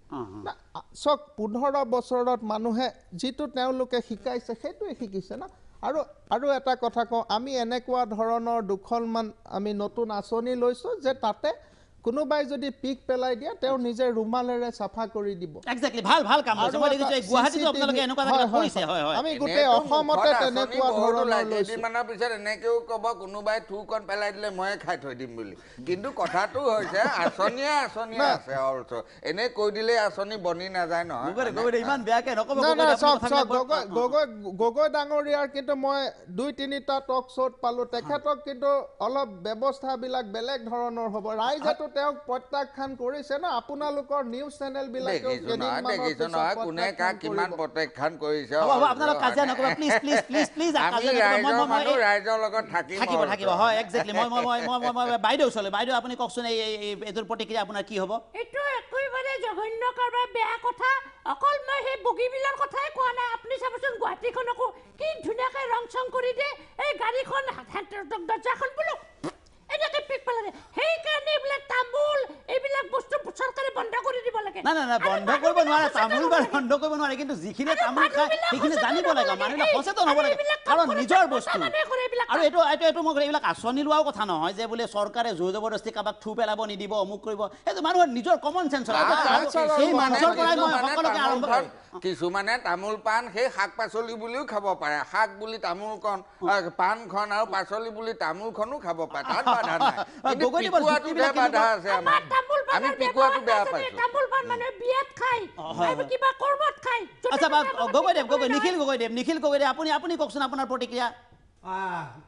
চাওক 15 বছৰত মানুহে যিটো তেওঁলোকে শিকাইছে সেইটোৱে শিকিছে ন আৰু আৰু এটা কথা কওঁ আমি এনেকুৱা ধৰণৰ দুখনমান আমি নতুন আঁচনি লৈছোঁ যে তাতে কোনোবাই যদি পিক পেলাই দিয়ে তেওঁ নিজে ৰুমালেৰে চাফা কৰি দিব এক্স্যাক্টলি ভাল ভাল কাম হৈছে মই দেখিছো গুৱাহাটীতো আপোনালোকে এনেকুৱা এটা কৰিছে হয় হয় আমি গোটেই অসমতে তেনেকুৱা ধৰণৰ লৈছো কেইদিনমানৰ পিছত এনেকেও ক'ব কোনোবাই থুকন পেলাই দিলে ময়ে খাই থৈ দিম বুলি কিন্তু কথাটো হৈছে আঁচনিয়ে আঁচনিয়ে আছে অলছ এনে কৈ দিলে আঁচনি বনি নাযায় নহয় গগৈ ইমান বেয়াকে নক'ব গগৈ গগৈ গগৈ ডাঙৰীয়াৰ কিন্তু মই 2-3টা টক শ্ব'ত পালো তেখেতক কিন্তু অলপ ব্যৱস্থাবিলাক বেলেগ ধৰণৰ হ'ব ৰাইজেতো তেওঁক প্ৰত্যাখ্যান কৰিছে ন আপোনালোকৰ নিউজ চেনেল বিলাকেও কোনে কাক কিমান প্ৰত্যাখ্যান কৰিছে আপোনালোক কাজিয়া নকৰিব প্লিজ প্লিজ প্লিজ প্লিজ আমি ৰাইজৰ মানুহ ৰাইজৰ লগত থাকিব থাকিব হয় এক্স্যাক্টলি মই মই মই মই মই বাইদেউ চলে বাইদেউ আপুনি কওকচোন এই এইটোৰ প্ৰতিক্ৰিয়া আপোনাৰ কি হ'ব এইটো একেবাৰে জঘন্য কাৰবাৰ বেয়া কথা অকল মই সেই বগীবিলৰ কথাই কোৱা নাই আপুনি চাবচোন গুৱাহাটীখনকো কি ধুনীয়াকৈ ৰং চং কৰি দিয়ে এই গাড়ীখন দৰ্জাখন বোলো এনেকৈ পিক পেলাই সেইকাৰণে এইবিলাক তামোল এইবিলাক বস্তু চৰকাৰে বন্ধ কৰি দিব লাগে না না না বন্ধ কৰিব নোৱাৰে তামোল বাৰু বন্ধ কৰিব নোৱাৰে কিন্তু যিখিনি তামোল খায় সেইখিনি জানিব লাগে মানুহে সচেতন হ'ব লাগে কাৰণ নিজৰ বস্তু আৰু এইটো এইটো এইটো মোক এইবিলাক আঁচনি লোৱাও কথা নহয় যে বোলে চৰকাৰে জোৰ জবৰদস্তি কাৰোবাক থু পেলাব নিদিব অমুক কৰিব সেইটো মানুহৰ নিজৰ কমন চেঞ্চ সেই মানুহৰ পৰাই মই সকলোকে আৰম্ভ কৰিম কিছুমানে তামোল পাণ সেই শাক পাচলি বুলিও খাব পাৰে শাক বুলি তামোলখন পাণখন আৰু পাচলি বুলি তামোলখনো খাব পাৰে তাত বাধা নাই বাধা আছে আমি পিকুৱাটো বেয়া পাইছো তামোল পাণ মানুহে বিয়াত খায় আৰু কিবা কৰ্মত খায় আচ্ছা গগৈদেৱ গগৈ নিখিল গগৈদেৱ নিখিল গগৈদেৱ আপুনি আপুনি কওকচোন আপোনাৰ প্ৰতিক্ৰিয়া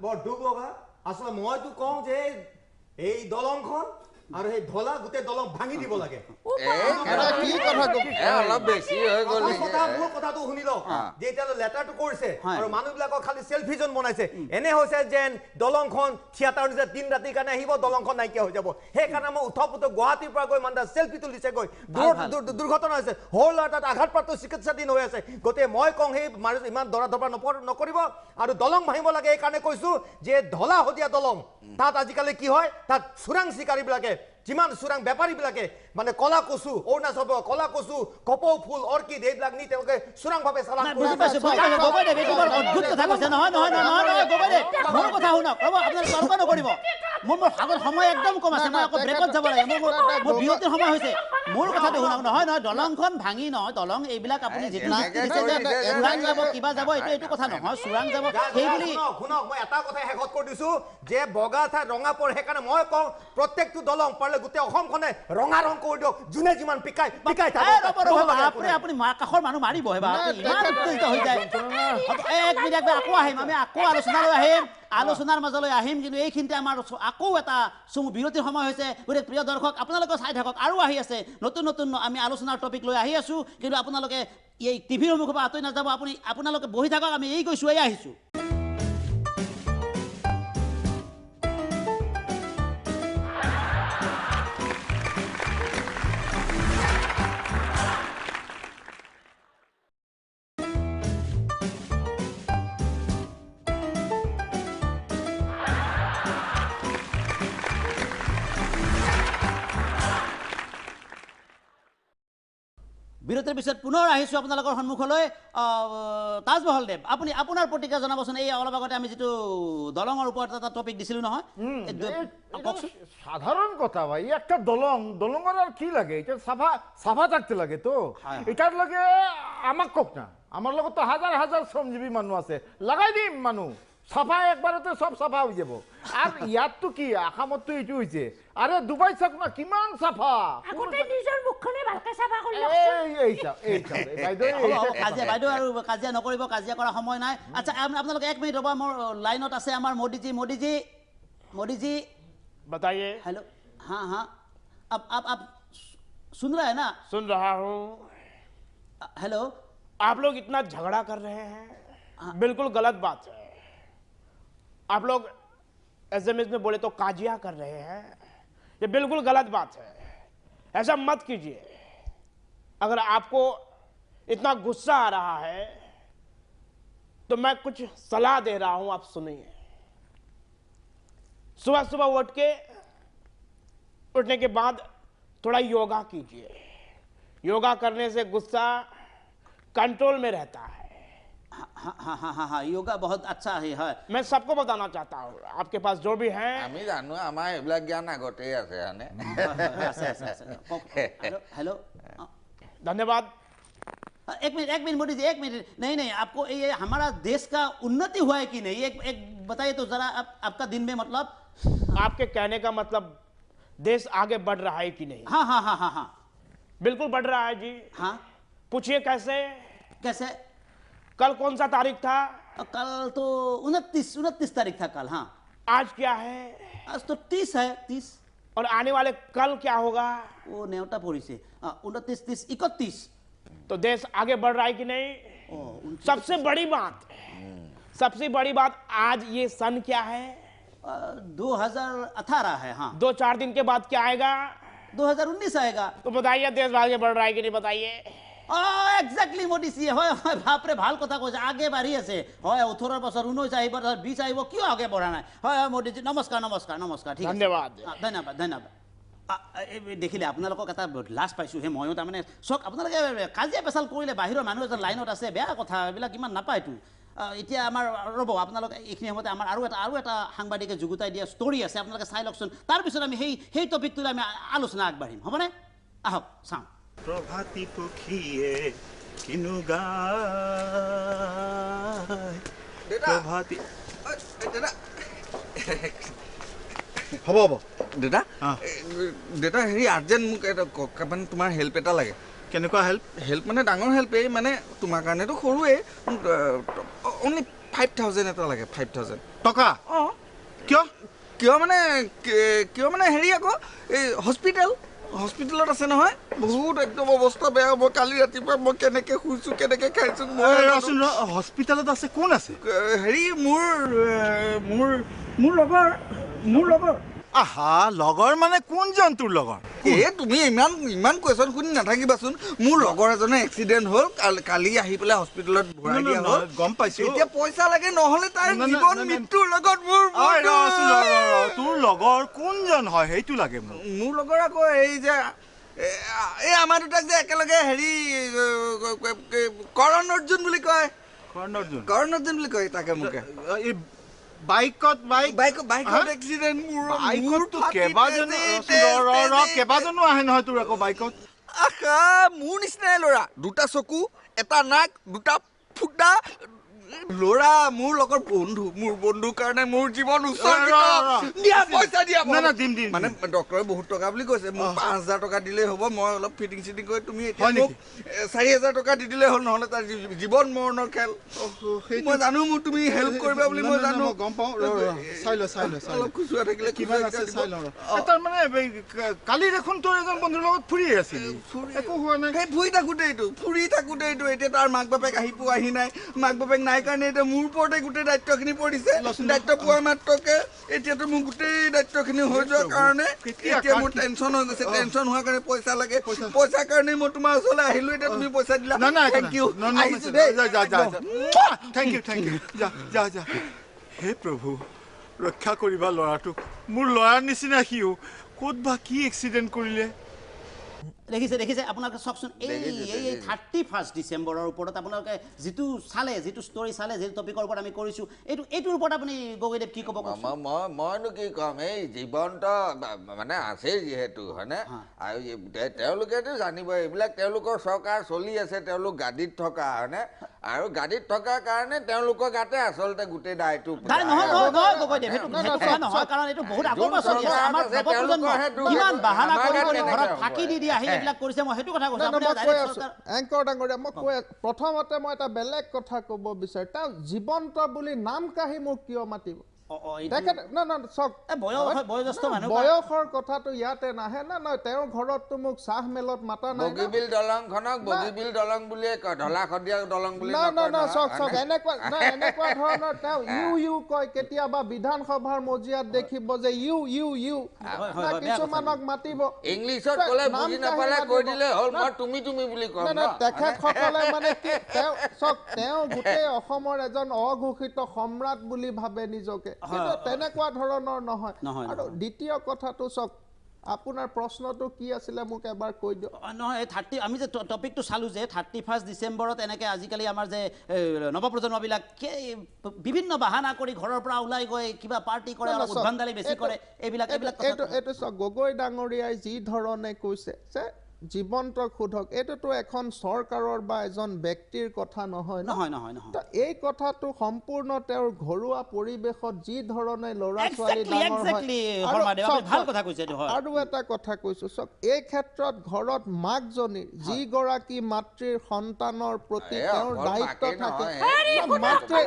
বৰ দুখ লগা আচলতে মইতো কওঁ যে এই দলংখন আৰু সেই ধলা গোটেই দলং ভাঙি দিব লাগে কি কথা অলপ বেছি হৈ গ'ল মোৰ কথাটো শুনি লওক যে এতিয়া লেটাৰটো কৰিছে আৰু মানুহবিলাকক খালি চেলফি জন বনাইছে এনে হৈছে যেন দলংখন থিয়েটাৰ নিজে দিন ৰাতিৰ কাৰণে আহিব দলংখন নাইকিয়া হৈ যাব সেইকাৰণে মই উঠপ উঠপ গুৱাহাটীৰ পৰা গৈ মানুহ চেলফি তুলিছে গৈ দুৰ্ঘটনা হৈছে সৰু ল'ৰা তাত আঘাতপ্ৰাপ্ত চিকিৎসাধীন হৈ আছে গতিকে মই কওঁ সেই মানুহ ইমান দৰা ধপৰা নকৰিব আৰু দলং ভাঙিব লাগে এইকাৰণে কৈছোঁ যে ধলা শদিয়া দলং তাত আজিকালি কি হয় তাত চোৰাং চিকাৰীবিলাকে যিমান চোৰাং বেপাৰীবিলাকে মানে কলা কচু অৰুণাচল কলা কচু কপৌ ফুল অৰ্কিড এইবিলাক নি তেওঁলোকে চোৰাংভাৱে চালান বুজি পাইছো গগৈদেৱ এইটো বৰ অদ্ভুত কথা কৈছে নহয় নহয় নহয় নহয় গগৈদেৱ মোৰ কথা শুনক ৰ'ব আপোনালোকে তৰ্ক নকৰিব মোৰ মোৰ আগত সময় একদম কম আছে মই আকৌ ব্ৰেকত যাব লাগে মোৰ মোৰ বিৰতিৰ সময় হৈছে মোৰ কথাটো শুনক নহয় নহয় দলংখন ভাঙি নহয় দলং এইবিলাক আপুনি যিটো দিছে যে চোৰাং যাব কিবা যাব এইটো এইটো কথা নহয় চোৰাং যাব সেই বুলি শুনক মই এটা কথা শেষত কৈ দিছো যে বগা ঠাইত ৰঙা পৰে সেইকাৰণে মই কওঁ প্ৰত্যেকটো দলং পাৰিলে গোটেই অসমখনে ৰঙা ৰং কৰি দিয়ক, যোনে যিমান পিকাই পিকাই থাকক। বাপৰে, আপুনি কাষৰ মানুহ মাৰিব হে বাপ, ইমান উত্তেজিত হৈ যায়। এক মিনিট, আকৌ আহিম আমি, আকৌ আলোচনালৈ আহিম, আলোচনাৰ মাজলৈ আহিম, কিন্তু এইখিনিতে আমাৰ আকৌ এটা চমু বিৰতিৰ সময় হৈছে। গতিকে প্ৰিয় দৰ্শক, আপোনালোকেও চাই থাকক, আৰু আহি আছে নতুন নতুন আমি আলোচনাৰ টপিক লৈ আহি আছোঁ। কিন্তু আপোনালোকে এই টিভিৰ সন্মুখৰ পৰা আঁতৰি নাযাব, আপোনালোকে বহি থাকক, আমি এই গৈছোঁ, এই আহিছোঁ। বিৰতিৰ পিছত পুনৰ আহিছোঁ আপোনালোকৰ সন্মুখলৈ। তাজমহল দেৱ, আপুনি আপোনাৰ প্ৰতিক্ৰিয়া জনাবচোন। এই অলপ আগতে আমি যিটো দলঙৰ ওপৰত এটা টপিক দিছিলোঁ নহয়, কওকচোন। সাধাৰণ কথা ভাই, একটা দলং, দলঙৰ আৰু কি লাগে? এটা চাফা চাফা থাকতে লাগে তো। এটাৰ লগে আমাক কওক না, আমাৰ লগত তো হাজাৰ হাজাৰ শ্ৰমজীৱী মানুহ আছে, লগাই দিম মানুহ, চাফা একবাৰতে চব চাফা হৈ যাব। আৰু ইয়াততো কি, আসামততো এইটো হৈছে। আৰে ডুবাই চাওক না কিমান চাফা। আগতে নিজৰ মুখখনে ভালকে চাফা কৰি লওক। এই চাওক, এই চাওক বাইদেউ, কাজিয়া বাইদেউ, আৰু কাজিয়া নকৰিব, কাজিয়া কৰা সময় নাই। আচ্ছা, আপোনালোকে এক মিনিট ৰ'ব, মোৰ লাইনত আছে আমাৰ মোদীজী। মোদীজী, মোদীজী बताइए। हेलो, हाँ हाँ, अब आप सुन रहे हैं ना? सुन रहा हूँ। हेलो, आप लोग इतना झगड़ा कर रहे हैं, बिल्कुल गलत बात है। आप लोग एसएमएस में बोले तो काजिया कर रहे हैं, ये बिल्कुल गलत बात है, ऐसा मत कीजिए। अगर आपको इतना गुस्सा आ रहा है तो मैं कुछ सलाह दे रहा हूं, आप सुनिए। सुबह सुबह उठ के, उठने के बाद थोड़ा योगा कीजिए। योगा करने से गुस्सा कंट्रोल में रहता है। हाँ हाँ हाँ हाँ हाँ, योगा बहुत अच्छा है। हाँ, मैं सबको बताना चाहता हूँ, आपके पास जो भी है। আমি জানো, আমাৰ এইবিলাক জ্ঞান আগতেই আছে। हेलो हेलो, धन्यवाद। एक मिनट, एक मिनट मोदी जी, एक मिनट। नहीं नहीं, आपको ये हमारा देश का उन्नति हुआ है कि नहीं, एक एक बताइए तो जरा। आपका दिन में मतलब, आपके कहने का मतलब देश आगे बढ़ रहा है कि नहीं? हाँ हाँ हाँ हाँ हाँ, बिल्कुल बढ़ रहा है जी। हाँ, पूछिए कैसे? कैसे? कल कौन सा तारीख था? कल तो 29 तारीख था कल। हाँ, आज क्या है? आज तो 30 है, 30। और आने वाले कल क्या होगा? वो नेवता पोरी से 29, 30, 31। तो देश आगे बढ़ रहा है कि नहीं? सबसे बड़ी बात, सबसे बड़ी बात, आज ये सन क्या है? 2018 है। हाँ, 2-4 दिन के बाद क्या आएगा? 2019 आएगा। तो बताइए देश आगे बढ़ रहा है कि नहीं, बताइए। একজেক্টলি মোদীজী, হয় হয়, বাপৰে ভাল কথা কৈছে, আগে বাঢ়ি আছে। হয়, 18 বছৰ 19 আহিব, 20 আহিব, কিয় আগে বঢ়া নাই? হয় হয় মোদীজী, নমস্কাৰ নমস্কাৰ নমস্কাৰ, ঠিক আছে, ধন্যবাদ ধন্যবাদ ধন্যবাদ। দেখিলে আপোনালোকক এটা লাজ পাইছোঁ হে ময়ো, তাৰমানে চাওক আপোনালোকে কাজিয়া পেচাল কৰিলে বাহিৰৰ মানুহ এজন লাইনত আছে, বেয়া কথা, এইবিলাক ইমান নাপায়তো। এতিয়া আমাৰ ৰ'ব, আপোনালোকে এইখিনি সময়তে আমাৰ আৰু এটা সাংবাদিকে যুগুতাই দিয়া ষ্টৰী আছে, আপোনালোকে চাই লওকচোন, তাৰপিছত আমি সেই টপিকটোলৈ আমি আলোচনা আগবাঢ়িম, হ'বনে? আহক চাওঁ। প্ৰভাতী পক্ষীয়ে কিনো গায়, প্ৰভাতী। হ'ব হ'ব দেউতা, দেউতা হেৰি আৰ্জেণ্ট মোক এটা মানে তোমাৰ হেল্প এটা লাগে। কেনেকুৱা হেল্প? হেল্প মানে ডাঙৰ হেল্পেই, মানে তোমাৰ কাৰণেতো সৰুৱেই। অনলি 5000 এটা লাগে, 5000 টকা। অঁ, কিয়? কিয় মানে, কিয় মানে হেৰি আকৌ এই হস্পিটেলত আছে নহয়, বহুত একদম অৱস্থা বেয়া। মই কালি ৰাতিপুৱা মই কেনেকৈ শুইছোঁ, কেনেকৈ খাইছোঁ মই। হস্পিটেলত আছে? কোন আছে? হেৰি মোৰ মোৰ মোৰ লগৰ, মোৰ লগৰ। আহা, লগৰ মানে কোনজন তোৰ লগৰ? এই তুমি ইমান ইমান কুৱেশ্যন সুধি নাথাকিবাচোন। মোৰ লগৰ এজনে এক্সিডেণ্ট হ'ল, কালি আহি পেলাই হস্পিটেলত ভৰাই দিয়া হ'ল। গম পাইছোঁ। এতিয়া পইচা লাগে, নহ'লে তাৰ জীৱন মৃত্যুৰ লগত মোৰ। তোৰ লগৰ কোনজন হয় সেইটো লাগে মোক। মোৰ লগৰ আকৌ এই যে এই আমাৰ দুটাক যে একেলগে হেৰি কৰণ অৰ্জুন বুলি কয়। কৰণ অৰ্জুন? কৰণ অৰ্জুন বুলি কয় তাকে মোকে। এই বাইকত বাইকত এক্সিডেণ্ট মোৰ বাইকততো কেইবাজনো আহে নহয় তোৰ আকৌ বাইকত। আহা, মোৰ নিচিনাই ল'ৰা, দুটা চকু, এটা নাক, দুটা ফুটা, ল'ৰা মোৰ লগৰ বন্ধু, মোৰ বন্ধুৰ কাৰণে মোৰ জীৱন উৎসৰ্গিত। দিয়া পইচা দিয়া। না না, দিম দিম। মানে ডক্টৰে বহুত টকা বুলি কৈছে, মোক 5000 টকা দিলেই হ'ব। মই অলপ ফিটিং চিটিং কৰি তুমি এতিয়া মোক 4000 টকা দি দিলেই হ'ল, নহ'লে তাৰ জীৱন মৰণৰ খেল। মই জানো মোক তুমি হেল্প কৰিবা বুলি, মই জানো, গম পাওঁ। চাই ল, চাই ল, অলপ খুচুৰা থাকিলে কিমান আছে চাই ল। তাৰমানে কালি দেখোন তোৰ এজন বন্ধুৰ লগত ফুৰি আছিল, একো হোৱা নাই? সেই ফুৰি থাকোঁতে এইটো, ফুৰি থাকোঁতে এইটো এতিয়া তাৰ মাক বাপেক আহি পোৱাহি নাই। মাক বাপেক নাই কাৰণে এতিয়া মোৰ ওপৰতে গোটেই দায়িত্বখিনি পৰিছে। দায়িত্ব পোৱা মাত্ৰকে এতিয়াতো মোৰ গোটেই দায়িত্বখিনি হৈ যোৱাৰ কাৰণে এতিয়া মোৰ টেনশ্যন হৈ গৈছে। টেনশ্যন হোৱাৰ কাৰণে পইচা লাগে, পইচাৰ কাৰণে মই তোমাৰ ওচৰলৈ আহিলোঁ। এতিয়া তুমি পইচা দিলা, thank U, আহিছোঁ দেই। Thank U, thank U, যা যা যা। হে প্ৰভু, ৰক্ষা কৰিবা ল'ৰাটোক। মোৰ ল'ৰাৰ নিচিনা সিও ক'ত বা কি এক্সিডেণ্ট কৰিলে। দেখিছে, দেখিছে আপোনালোকে চাওকচোন, এই এই 31 ডিচেম্বৰৰ ওপৰত আপোনালোকে যিটো চালে, যিটো ষ্টৰি চালে, যিটো টপিকৰ ওপৰত আমি কৰিছোঁ, এইটো এইটোৰ ওপৰত আপুনি গগৈদেৱ কি ক'ব? মই মইনো কি ক'ম, এই জীৱন্ত মানে আছেই যিহেতু, হয়নে? আৰু তেওঁলোকেতো জানিব এইবিলাক, তেওঁলোকৰ চৰকাৰ চলি আছে, তেওঁলোক গাদীত থকা, হয়নে? আৰু গাদীত থকাৰ কাৰণে তেওঁলোকৰ গাতে আচলতে গোটেই দায়টো। প্ৰথমতে মই এটা বেলেগ কথা ক'ব বিচাৰো, তেওঁ জীৱন্ত বুলি নাম কাঢ়ি মোক কিয় মাতিব? বয়সৰ কথাটো ইয়াতে নাহে। না না, তেওঁৰ ঘৰততো মোক চাহ মেলত মাতা নাই। বগীবিল দলংখনক বগীবিল দলং বুলিয়ে কয়, ঢলা শদিয়া দলং বুলি না না না, চাওক চাওক, এনেকুৱা না, এনেকুৱা ধৰণৰ তেওঁ ইউ ইউ কয়। কেতিয়াবা বিধানসভাৰ মজিয়াত দেখিব যে ইউ ইউ ইউ, কিছুমানক মাতিব ইংলিছত ক'লে বুজি নাপালে কৈ দিলে হ'ল, মই তুমি তুমি বুলি কম। না, তেখেতসকলে মানে কি, তেওঁ চাওক, তেওঁ গোটেই অসমৰ এজন অঘোষিত সম্ৰাট বুলি ভাবে নিজকে, কিন্তু তেনেকুৱা ধৰণৰ নহয়। আৰু দ্বিতীয় কথাটো চাওক, আপোনাৰ প্ৰশ্নটো কি আছিলে মোক এবাৰ কৈ দিয়ক। নহয়, এই 30 আমি যে টপিকটো চালোঁ যে 31 ডিচেম্বৰত এনেকৈ আজিকালি আমাৰ যে নৱপ্ৰজন্মবিলাক বিভিন্ন বাহানা কৰি ঘৰৰ পৰা ওলাই গৈ কিবা পাৰ্টি কৰে, অলপ উদ্ভণ্ডালি বেছি কৰে, এইবিলাক এইবিলাক এইটো এইটো চাওক, গগৈ ডাঙৰীয়াই যি ধৰণে কৈছে যে জীৱন্তক সোধক, এইটোতো এখন চৰকাৰৰ বা এজন ব্যক্তিৰ কথা নহয়। নহয় নহয় নহয়, এই কথাটো সম্পূৰ্ণ তেওঁৰ ঘৰুৱা পৰিৱেশত যি ধৰণে ল'ৰা ছোৱালী ডাঙৰ হয়। আৰু এটা কথা কৈছো চাওক, এই ক্ষেত্ৰত ঘৰত মাকজনীৰ, যিগৰাকী মাতৃৰ সন্তানৰ প্ৰতি তেওঁৰ দায়িত্ব থাকে, মাতৃ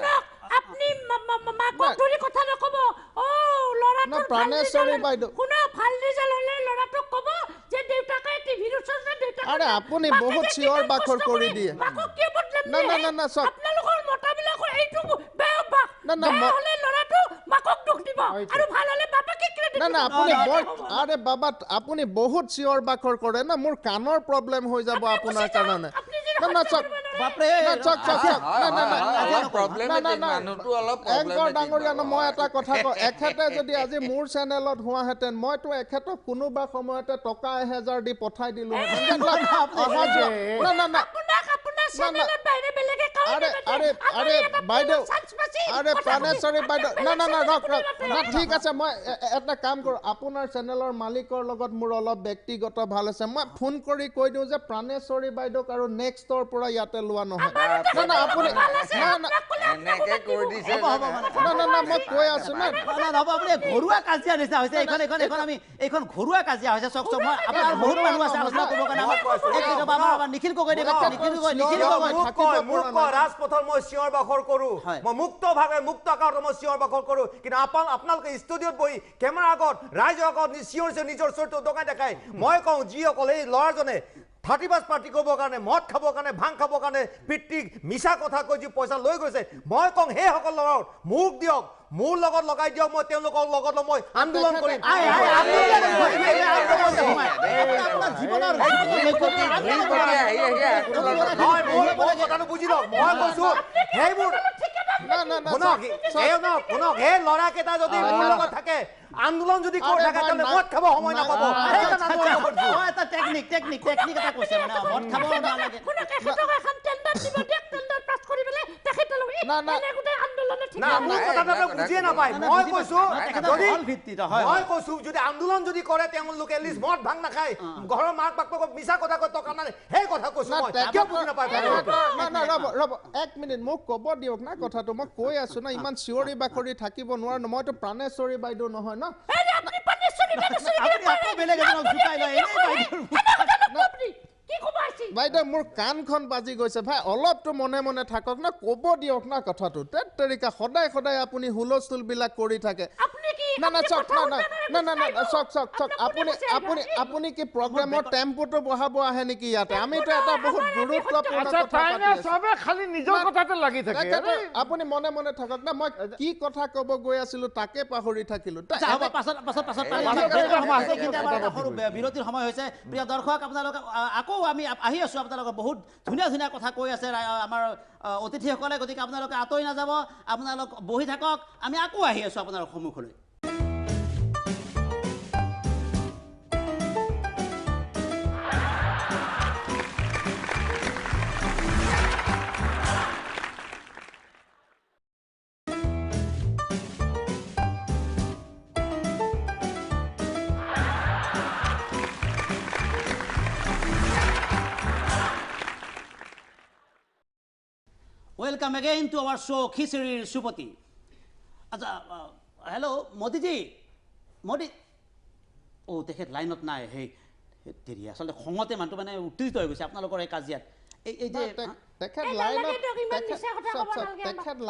আপনি মাকক ধৰি কথা নকব। ও ল'ৰাটোৰ প্ৰাণেশ্বৰী বাইদেউ শুনক, ভাল ৰিজাল্ট হ'লে ল'ৰাটোক ক'ব যে দেউতাকে টিভিৰ ওচৰত, দেউতাকে। আৰে আপুনি বহুত চিঞৰ বাখৰ কৰি দিয়ে, মাকক কিয় বদনাম না না না না, চাওক আপোনালোকৰ মতাবিলাকৰ এইটো বেয়া অভ্যাস। না না, বেয়া হ'লে ল'ৰাটো মাকক দুখ দিব আৰু ভাল হ'লে বাপেকে ক্ৰেডিট। না না, আপুনি বৰ, আৰে বাবা আপুনি বহুত চিঞৰ বাখৰ কৰে না, মোৰ কাণৰ প্ৰব্লেম হৈ যাব আপোনাৰ কাৰণে। না না চাওক, বাপৰে, না চাওক চাওক চাওক, না না না, না না না, এংকৰ ডাঙৰীয়া, মই এটা কথা কওঁ, এখেতে যদি আজি মোৰ চেনেলত হোৱাহেঁতেন, মইতো এখেতক কোনোবা সময়তে টকা 1000 দি পঠাই দিলো। না না না, আৰে আৰে আৰে বাইদেউ, আৰে প্ৰাণেশ্বৰী বাইদেউ, না না না, ৰক ৰক, না ঠিক আছে, মই এটা কাম কৰোঁ, আপোনাৰ চেনেলৰ মালিকৰ লগত মোৰ অলপ ব্যক্তিগত ভাল আছে, মই ফোন কৰি কৈ দিওঁ যে প্ৰাণেশ্বৰী বাইদেউক আৰু নেক্সটৰ পৰা ইয়াতে লোৱা নহয়। না না, আপুনি না না না না না, মই কৈ আছো না না, আপুনি ঘৰুৱা কাজিয়া নিচিনা হৈছে এইখন, এইখন এইখন আমি এইখন ঘৰুৱা কাজিয়া হৈছে। চাওক চাওক, মই আপোনাৰ বহুত মানুহ আছে আলোচনা কৰিবৰ কাৰণে। আমাৰ নিখিল গগৈ দেৱ, নিখিল গগৈ, নিখিল গগৈ ৰাজপথত মই চিঞৰ বাখৰ কৰোঁ, মই মুক্তভাৱে মুক্ত আকাৰত মই চিঞৰ বাখৰ কৰোঁ, কিন্তু আপোনালোকে ষ্টুডিঅ'ত বহি কেমেৰাৰ আগত ৰাইজৰ আগত চিঞৰিছে, নিজৰ চৰিত্ৰ দোকান দেখাই। মই কওঁ, যিসকল এই ল'ৰাজনে 31 পাৰ্টি কৰিবৰ কাৰণে, মদ খাবৰ কাৰণে, ভাং খাবৰ কাৰণে পিতৃক মিছা কথা কৈ যি পইচা লৈ গৈছে, মই কওঁ সেইসকল ল'ৰাক মোক দিয়ক, মোৰ লগত লগাই দিয়ক, মই তেওঁলোকৰ লগত মই আন্দোলন কৰিম। কথাটো বুজি লওক, মই কৈছো সেইবোৰ শুনক, শুনক, সেই ল'ৰাকেইটা যদি মোৰ লগত থাকে, আন্দোলন যদি কৰি থাকে, তেন্তে মদ খাব সময় নাপাব। এটা টেকনিক টেকনিক টেকনিক এটা কৈছে, মানে মদ খাব নালাগে। শুনক, এখেতক এখন টেণ্ডাৰ দিব দিয়ক, টেণ্ডাৰ পাছ কৰি পেলাই তেখেতলোক এনে গোটেই আন্দোলন আন্দোলনত না, মোৰ কথাটো আপুনি বুজিয়ে নাপায়। মই কৈছো যদি মই কৈছো যদি আন্দোলন যদি কৰে তেওঁলোকে এটলিষ্ট মদ ভাং নাখায়, ঘৰৰ মাক বাপেকক মিছা কথা কয় টকা নাই, সেই কথা কৈছো মই। কিয় বুজি নাপায়? না না, ৰ'ব ৰ'ব এক মিনিট, মোক ক'ব দিয়ক না কথাটো। মই কৈ আছো না, ইমান চিঞৰি বাখৰি থাকিব নোৱাৰো। মইতো প্ৰাণেশ্বৰী বাইদেউ নহয় ন। বাইদেউ মোৰ কাণখন বাজি গৈছে ভাই, অলপতো মনে মনে থাকক না, ক'ব দিয়ক না কথাটো। তেত তেৰিকা, সদায় সদায় আপুনি হুলস্থুলবিলাক কৰি থাকে। না না চাওক, না না না না না চাওক চাওক চাওক, আপুনি আপুনি আপুনি কি প্ৰগ্ৰেমৰ টেম্পোটো বহাব আহে নেকি ইয়াতে? আমিতো এটা বহুত গুৰুত্বপূৰ্ণ কথা পাতি আছো। চবে খালি নিজৰ কথাতে লাগি থাকে। আপুনি মনে মনে থাকক না, মই কি কথা ক'ব গৈ আছিলো তাকে পাহৰি থাকিলো। বিৰতিৰ সময় হৈছে। প্ৰিয় দৰ্শক, আপোনালোক আকৌ আমি আহি আছোঁ। আপোনালোকে বহুত ধুনীয়া ধুনীয়া কথা কৈ আছে আমাৰ অতিথিসকলে, গতিকে আপোনালোকে আঁতৰি নাযাব, আপোনালোক বহি থাকক। আমি আকৌ আহি আছোঁ আপোনালোকৰ সন্মুখলৈ। Welcome again to our show খিচিৰিৰ চুপতি। আচ্ছা, হেল্ল' মোদীজী, মোদী, অ' তেখেত লাইনত নাই। সেই দেৰি, আচলতে খঙতে মানুহটো মানে উত্তেজিত হৈ গৈছে আপোনালোকৰ এই কাজিয়াত। এই যে তেখেত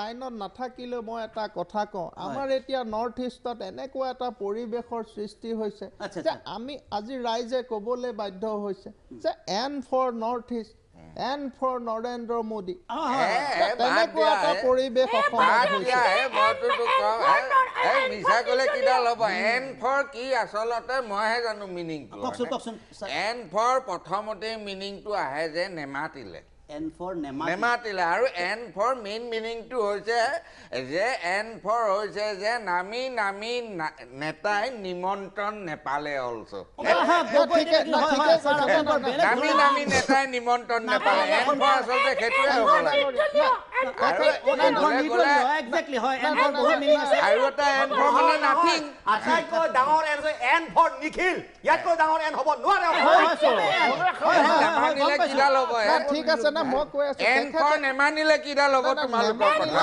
লাইনত নাথাকিলেও মই এটা কথা কওঁ, আমাৰ এতিয়া নৰ্থ ইষ্টত এনেকুৱা এটা পৰিৱেশৰ সৃষ্টি হৈছে যে আমি আজি ৰাইজে ক'বলৈ বাধ্য হৈছে যে N for North East, N for Narendra Modi. তেনেকুৱা এটা পৰিৱেশ মিছা ক'লে কিডাল হ'ব? এন ফৰ কি আচলতে মইহে জানো মিনিংটো। এন ফৰ প্ৰথমতে মিনিংটো আহে যে নেমাতিলে, এন ফৰ নেমাতিলে। আৰু এন ফৰ মেইন মিনিংটো হৈছে যে এন ফৰ হৈছে যে নামি নামি নেতাই নিমন্ত্ৰণ নেপালে অলছ'। নামি নামি নেতাই নিমন্ত্ৰণ নেপালে, এন ফৰ আচলতে সেইটোৱে হ'ব লাগে। আৰু এটা এন ফৰ মানে নাথিং। আটাইতকৈ ডাঙৰ এন হৈছে এন ফৰ নিখিল, ইয়াতকৈ ডাঙৰ এন হ'ব নোৱাৰে। নেমানিলে কিডাল হ'ব? ঠিক আছে না, মই কৈ আছো এন ফৰ নেমানিলে কিডাল হ'ব? তোমালোকৰ কথা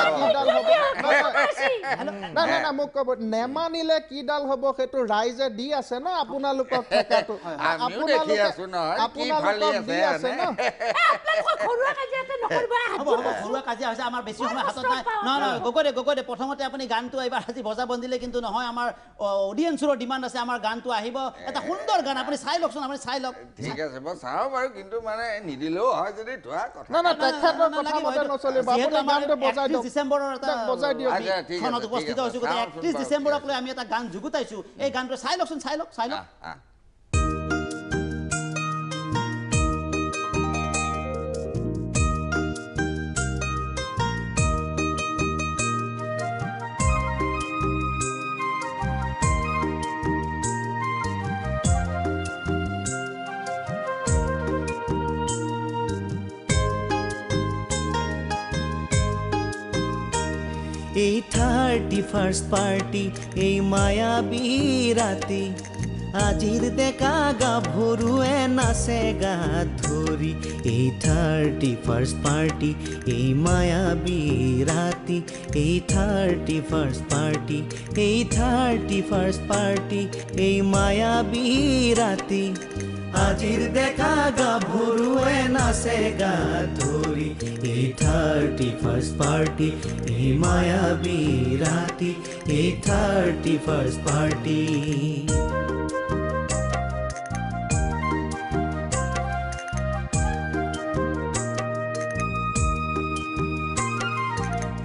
না না না, মোক ক'ব নেমানিলে কিডাল হ'ব সেইটো ৰাইজে দি আছে না আপোনালোকক ঠেকাটো। আপোনালোকক দি আছে ন। ঘৰুৱা কাজিয়া হৈছে, আমাৰ বেছি সময় হাতত নাই। নহয় নহয়, গগৈদে গগৈদে, প্ৰথমতে আপুনি গানটো এইবাৰ আজি বজাব নিদিলে কিন্তু নহয়, আমাৰ অডিয়েঞ্চৰো ডিমাণ্ড আছে, আমাৰ গানটো আহিব। এটা সুন্দৰ গান, আপুনি চাই লওকচোন, আপুনি চাই লওক। ঠিক আছে, মই চাওঁ বাৰু, কিন্তু মানে নিদিলেও হয় যদি ধোৱা কথা। না না, তেখেতৰ কথা মতে নচলিব, আপুনি গানটো বজাই দিয়ক। ডিচেম্বৰৰ এটা বজাই দিয়ক। ক্ষণত উপস্থিত হৈছোঁ, গতিকে 31 ডিচেম্বৰক লৈ আমি এটা গান যুগুতাইছোঁ। এই গানটো চাই লওকচোন, চাই লওক, চাই লওক। এই 31st party, এই মায়াবী ৰাতি, আজিৰ ডেকা গাভৰুৱে নাচে গাত ধৰি। এই 31st party, এই মায়াবী ৰাতি, এই 31st party, এই 31st party, এই মায়াবী ৰাতি, আজিৰ ডেকা গাভৰুৱে নাচে গাত ধৰি। এই 31st party, এই মায়াবী ৰাতি, এই 31st party.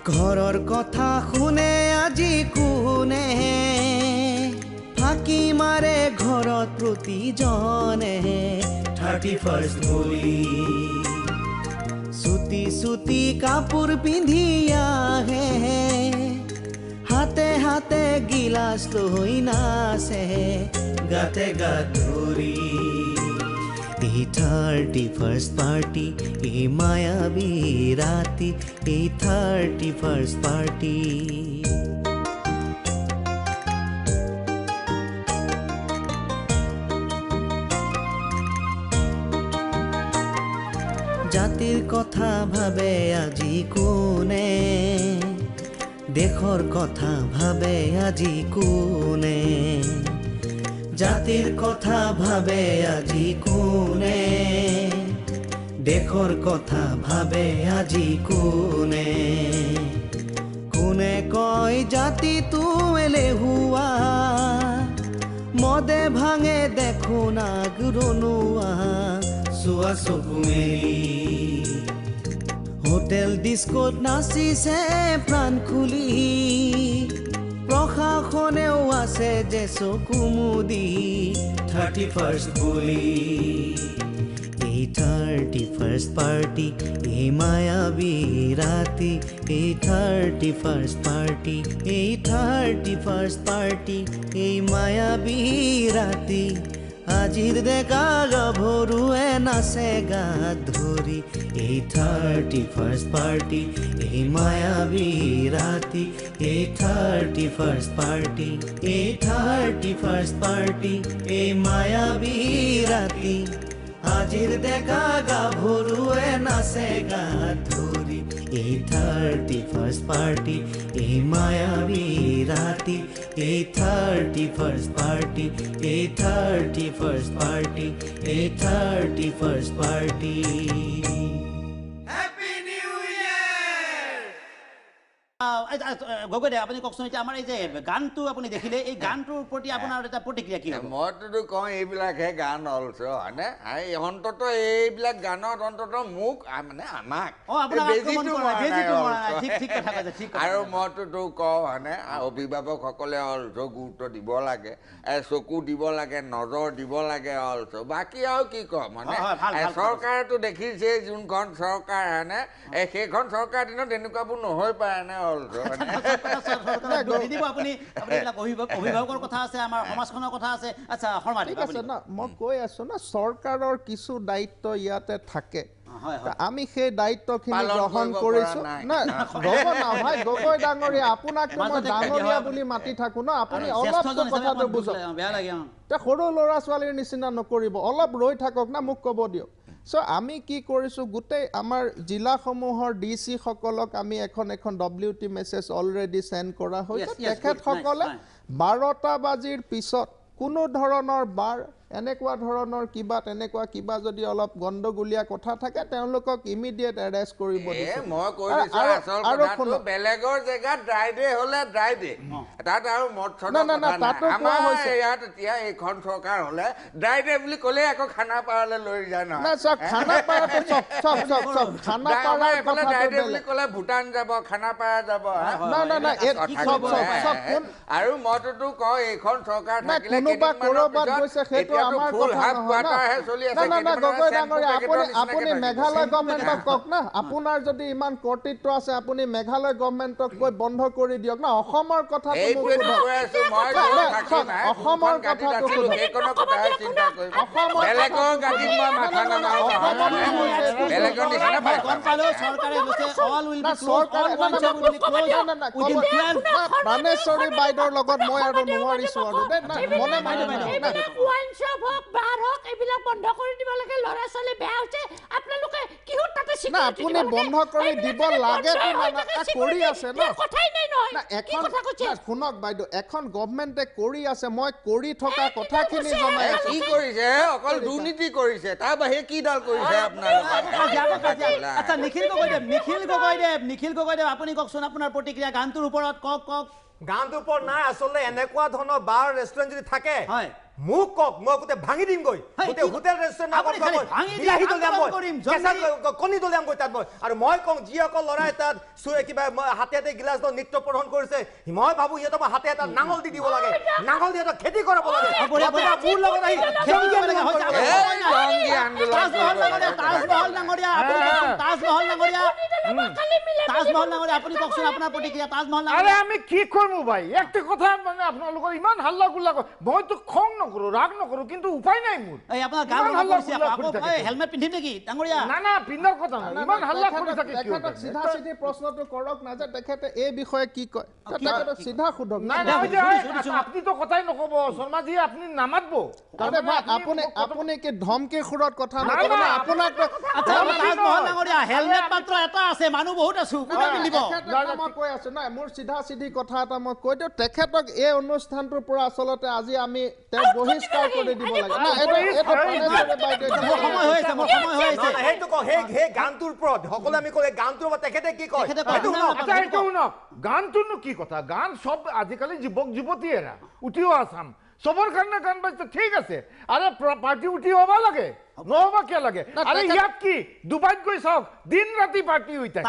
ঘৰৰ কথা শুনে আজি কোনে ফাঁকি মাৰে ঘৰত প্ৰতিজনে 31st বুলি। চুটি চুটি কাপোৰ পিন্ধি আহে, হাতে হাতে গিলাচ লৈ নাচে গাতে গাত ধৰি। এই 31st party, এই মায়াবী ৰাতি, এই 31st party. জাতিৰ কথা ভাবে আজি কোনে, দেশৰ কথা ভাবে আজি কোনে, জাতিৰ কথা ভাবে আজি কোনে, দেশৰ কথা ভাবে আজি কোনে। কোনে কয় জাতিটো এলেহুৱা, মদে ভাঙে দেখোন আগৰণুৱা, চোৱা চকু মেলি হোটেল ডিস্কোত নাচিছে প্ৰাণ খুলি, প্ৰশাসনেও আছে যে চকু মুদি 31st বুলি। এই 31st party, এই মায়াবী ৰাতি, এই 31st party, এই 31st party, এই মায়াবী ৰাতি, আজিৰ ডেকা গাভৰুৱে নাচে গাত ধৰি। এই 31st party, এই মায়াবী ৰাতি, এই 31st party, এই 31st party, এই মায়াবী ৰাতি, আজিৰ ডেকা গাভৰুৱে নাচে গাত ধৰি। এই 31st party, এই মায়াবী ৰাতি, এই 31st party, এই 31st party, এই 31st party. গগৈদেৱ, আপুনি কওকচোন, এতিয়া আমাৰ এই যে গানটো আপুনি দেখিলে, এই গানটোৰ প্ৰতি আপোনাৰ এটা প্ৰতিক্ৰিয়া কি হ'ব? মইতোতো কওঁ এইবিলাকহে গান অলছ, হয়নে? অন্তত এইবিলাক গানত অন্তত মোক মানে আমাক আৰু মইতোতো কওঁ, হয়নে, অভিভাৱকসকলে অলছ গুৰুত্ব দিব লাগে, চকু দিব লাগে, নজৰ দিব লাগে অলছ। বাকী আৰু কি কম, মানে চৰকাৰেতো দেখিছে যোনখন চৰকাৰ, হয়নে, সেইখন চৰকাৰ দিনত এনেকুৱাবোৰ নহয় পাৰে নে অলছ। অভিভাৱকৰ কথা আছে, আমাৰ সমাজখনৰ কথা আছে। আচ্ছা শৰ্মা, ঠিক আছে না, মই কৈ আছো না, চৰকাৰৰ কিছু দায়িত্ব ইয়াতে থাকে, আমি সেই দায়িত্বখিনি গ্ৰহণ কৰিছো না। ৰ'ব না ভাই গগৈ ডাঙৰীয়া, আপোনাক মই ডাঙৰীয়া বুলি মাতি থাকো ন, আপুনি অলপ কথাটো বুজক, সৰু ল'ৰা ছোৱালীৰ নিচিনা নকৰিব, অলপ ৰৈ থাকক না, মোক ক'ব দিয়ক। চ' আমি কি কৰিছোঁ, গোটেই আমাৰ জিলাসমূহৰ ডি চিসকলক আমি এখন এখন W T message already send কৰা হৈছে। তেখেতসকলে 12টা বাজিৰ পিছত কোনো ধৰণৰ বাৰ এনেকুৱা ধৰণৰ কিবা তেনেকুৱা কিবা যদি অলপ গণ্ডগোলীয়া কথা থাকে, তেওঁলোকক ইমিডিয়েট এৰেষ্ট কৰিব দিছে। মই কৈ দিছো, আচল কথাটো বেলেগৰ জেগাত ড্ৰাই ডে হ'লে ড্ৰাই ডে, তাত আৰু মদ চদ কথা নাই। আমাৰ ইয়াত এতিয়া এইখন চৰকাৰ হ'লে ড্ৰাই ডে বুলি ক'লে আকৌ খানাপাৰালৈ লৈ যায় নহয়। না চাওক, খানাপাৰাটো চব চব চব চব খানাপাৰাৰ কথাটো ড্ৰাই ডে বুলি ক'লে ভূটান যাব, খানাপাৰা যাব। না না না, চব চব চব কোন আৰু মইতো কওঁ এইখন চৰকাৰ থাকিলে কোনোবা ক'ৰবাত গৈছে সেইটো আমাৰ কথা নহয় না। না না গগৈ ডাঙৰীয়া, আপুনি মেঘালয় গভৰ্ণমেণ্টক কওক না, আপোনাৰ যদি ইমান কৰ্তৃত্ব আছে আপুনি মেঘালয় গভৰ্ণমেণ্টক কৈ বন্ধ কৰি দিয়ক না। অসমৰ কথাটো মোক সোধক, অসমৰ কথাটো সোধক, প্ৰাণেশ্বৰী বাইদেউৰ লগত মই আৰু নোৱাৰিছো আৰু দেই, মনে মনে আপুনি বন্ধ কৰি দিব লাগে কৰি আছে ন। শুনক বাইদেউ, এখন গভমেণ্টে কৰি আছে, মই কৰি থকা কথাখিনি জনাই আছো। কি কৰিছে? অকল দুৰ্নীতি কৰিছে, তাৰ বাহিৰে কি ডাল কৰিছে আপোনালোকে? আচ্ছা নিখিল গগৈদেৱ, নিখিল গগৈদেৱ, নিখিল গগৈদেৱ, আপুনি কওকচোন আপোনাৰ প্ৰতিক্ৰিয়া গানটোৰ ওপৰত। কওক কওক। গানটোৰ ওপৰত নাই, আচলতে এনেকুৱা ধৰণৰ বাৰ ৰেষ্টুৰেণ্ট যদি থাকে, মোক কওক, মই গোটেই ভাঙি দিমগৈ, গোটেই হোটেল ৰেষ্টুৰেণ্ট বিলাহী দলিয়াম মই, কণী দলিয়ামগৈ তাত মই। আৰু মই কওঁ, যিসকল ল'ৰাই তাত কিবা হাতে হাতে গিলাচ লৈ নৃত্য প্ৰদৰ্শন কৰিছে, মই ভাবোঁ সিহঁতক মই হাতে এটা নাঙল দি দিব লাগে, নাঙল দি সিহঁতক খেতি কৰাব লাগে। মোৰ লগত আহি তাজমহল ডাঙৰীয়া, তাজমহল ডাঙৰীয়া, তাজমহল ডাঙৰীয়া, আপুনি কওকচোন আপোনাৰ প্ৰতিক্ৰিয়া। তাজমহল, আৰে আমি কি কৰিম ভাই, একটা কথা মানে আপোনালোকৰ ইমান হাল্লা গুল্লা, মইতো খং নকৰোঁ, ৰাগ নকৰোঁ, কিন্তু উপায় নাই মোৰ। এই আপোনাৰ গাল হাল্লা কৰিছে, আকৌ হেলমেট পিন্ধিম নেকি ডাঙৰীয়া? না না, পিন্ধাৰ কথা নহয়, ইমান হাল্লা কৰি থাকে কিয়? তেখেতক চিধা চিধি প্ৰশ্নটো কৰক না, যে তেখেতে এই বিষয়ে কি কয়, তেখেতক চিধা সোধক। নাই নাই, আপুনিতো কথাই নক'ব শৰ্মাজী, আপুনি নামাতব। আৰে ভাই, আপুনি আপুনি কি ধমকি সুৰত কথা নক'ব না আপোনাক? আচ্ছা তাজমহল ডাঙৰীয়া, হেলমেট মাত্ৰ এটা আছে, মানুহ বহুত আছো, কোনে পিন্ধিব? মই কৈ আছো নাই, মোৰ চিধা চিধি কথা এটা মই কৈ দিওঁ, তেখেতক এই অনুষ্ঠানটোৰ পৰা আচলতে আজি আমি তেওঁক বহিষ্কাৰ কৰি দিব লাগে। গানটোনো কি কথা, গান সব আজিকালি যুৱক যুৱতীয়েৰা উঠিও আছাম চবৰ কাৰণে গান বাজিছে, ঠিক আছে। আৰে পাৰ্টি উঠি হ'ব লাগে, নহ'ব কিয় লাগে? আৰে ইয়াত কি দুবাইত গৈ চাওক, দিন ৰাতি পাৰ্টি হৈ থাকে।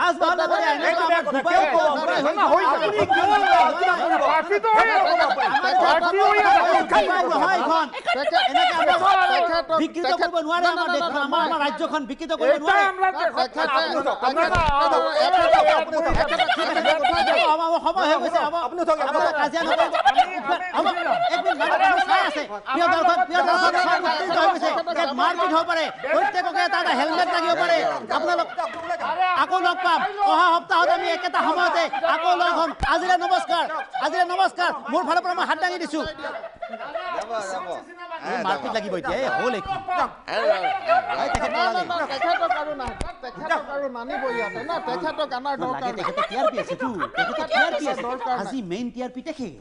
প্ৰত্যেককে এটা এটা হেলমেট লাগিব পাৰে। আপোনালোক আকৌ লগ পাম অহা সপ্তাহত, আমি একেটা সময়তে আকৌ লগ হ'ম। আজিলৈ নমস্কাৰ, আজিলৈ নমস্কাৰ। মোৰ ফালৰ পৰা মই হাত দাঙি দিছোঁ। মাৰপিট লাগিব এতিয়া, এই হ'ল এইখন। আজি মেইন টি আৰ পি তেখেত।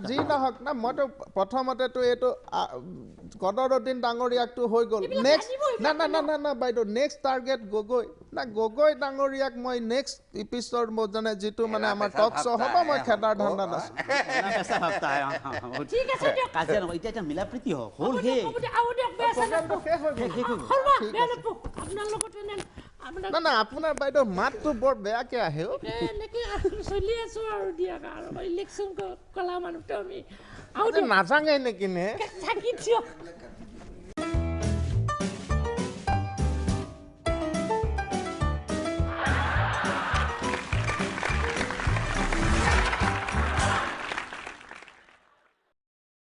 যি নহওক না, মইতো প্ৰথমতেতো এইটো কদৰুদ্দিন ডাঙৰীয়াকটো হৈ গ'ল। নেক্সট না না না না বাইদেউ, নেক্সট টাৰ্গেট গগৈ না, গগৈ ডাঙৰীয়াক মই নেক্সট ইপিছড মানে যিটো মানে আমাৰ টক শ্ব' হ'ব, মই খেদাৰ ধান্দাত আছোঁ। এতিয়া মিলা প্ৰীতি হওক, হ'ল না না, আপোনাৰ বাইদেউ মাতটো বৰ বেয়াকে আহে। চলি আছো আৰু দিয়ক, আৰু ইলেকশ্যন কলা মানুহটো আমি নাজাঙে নেকি নে থাকি দিয়ক।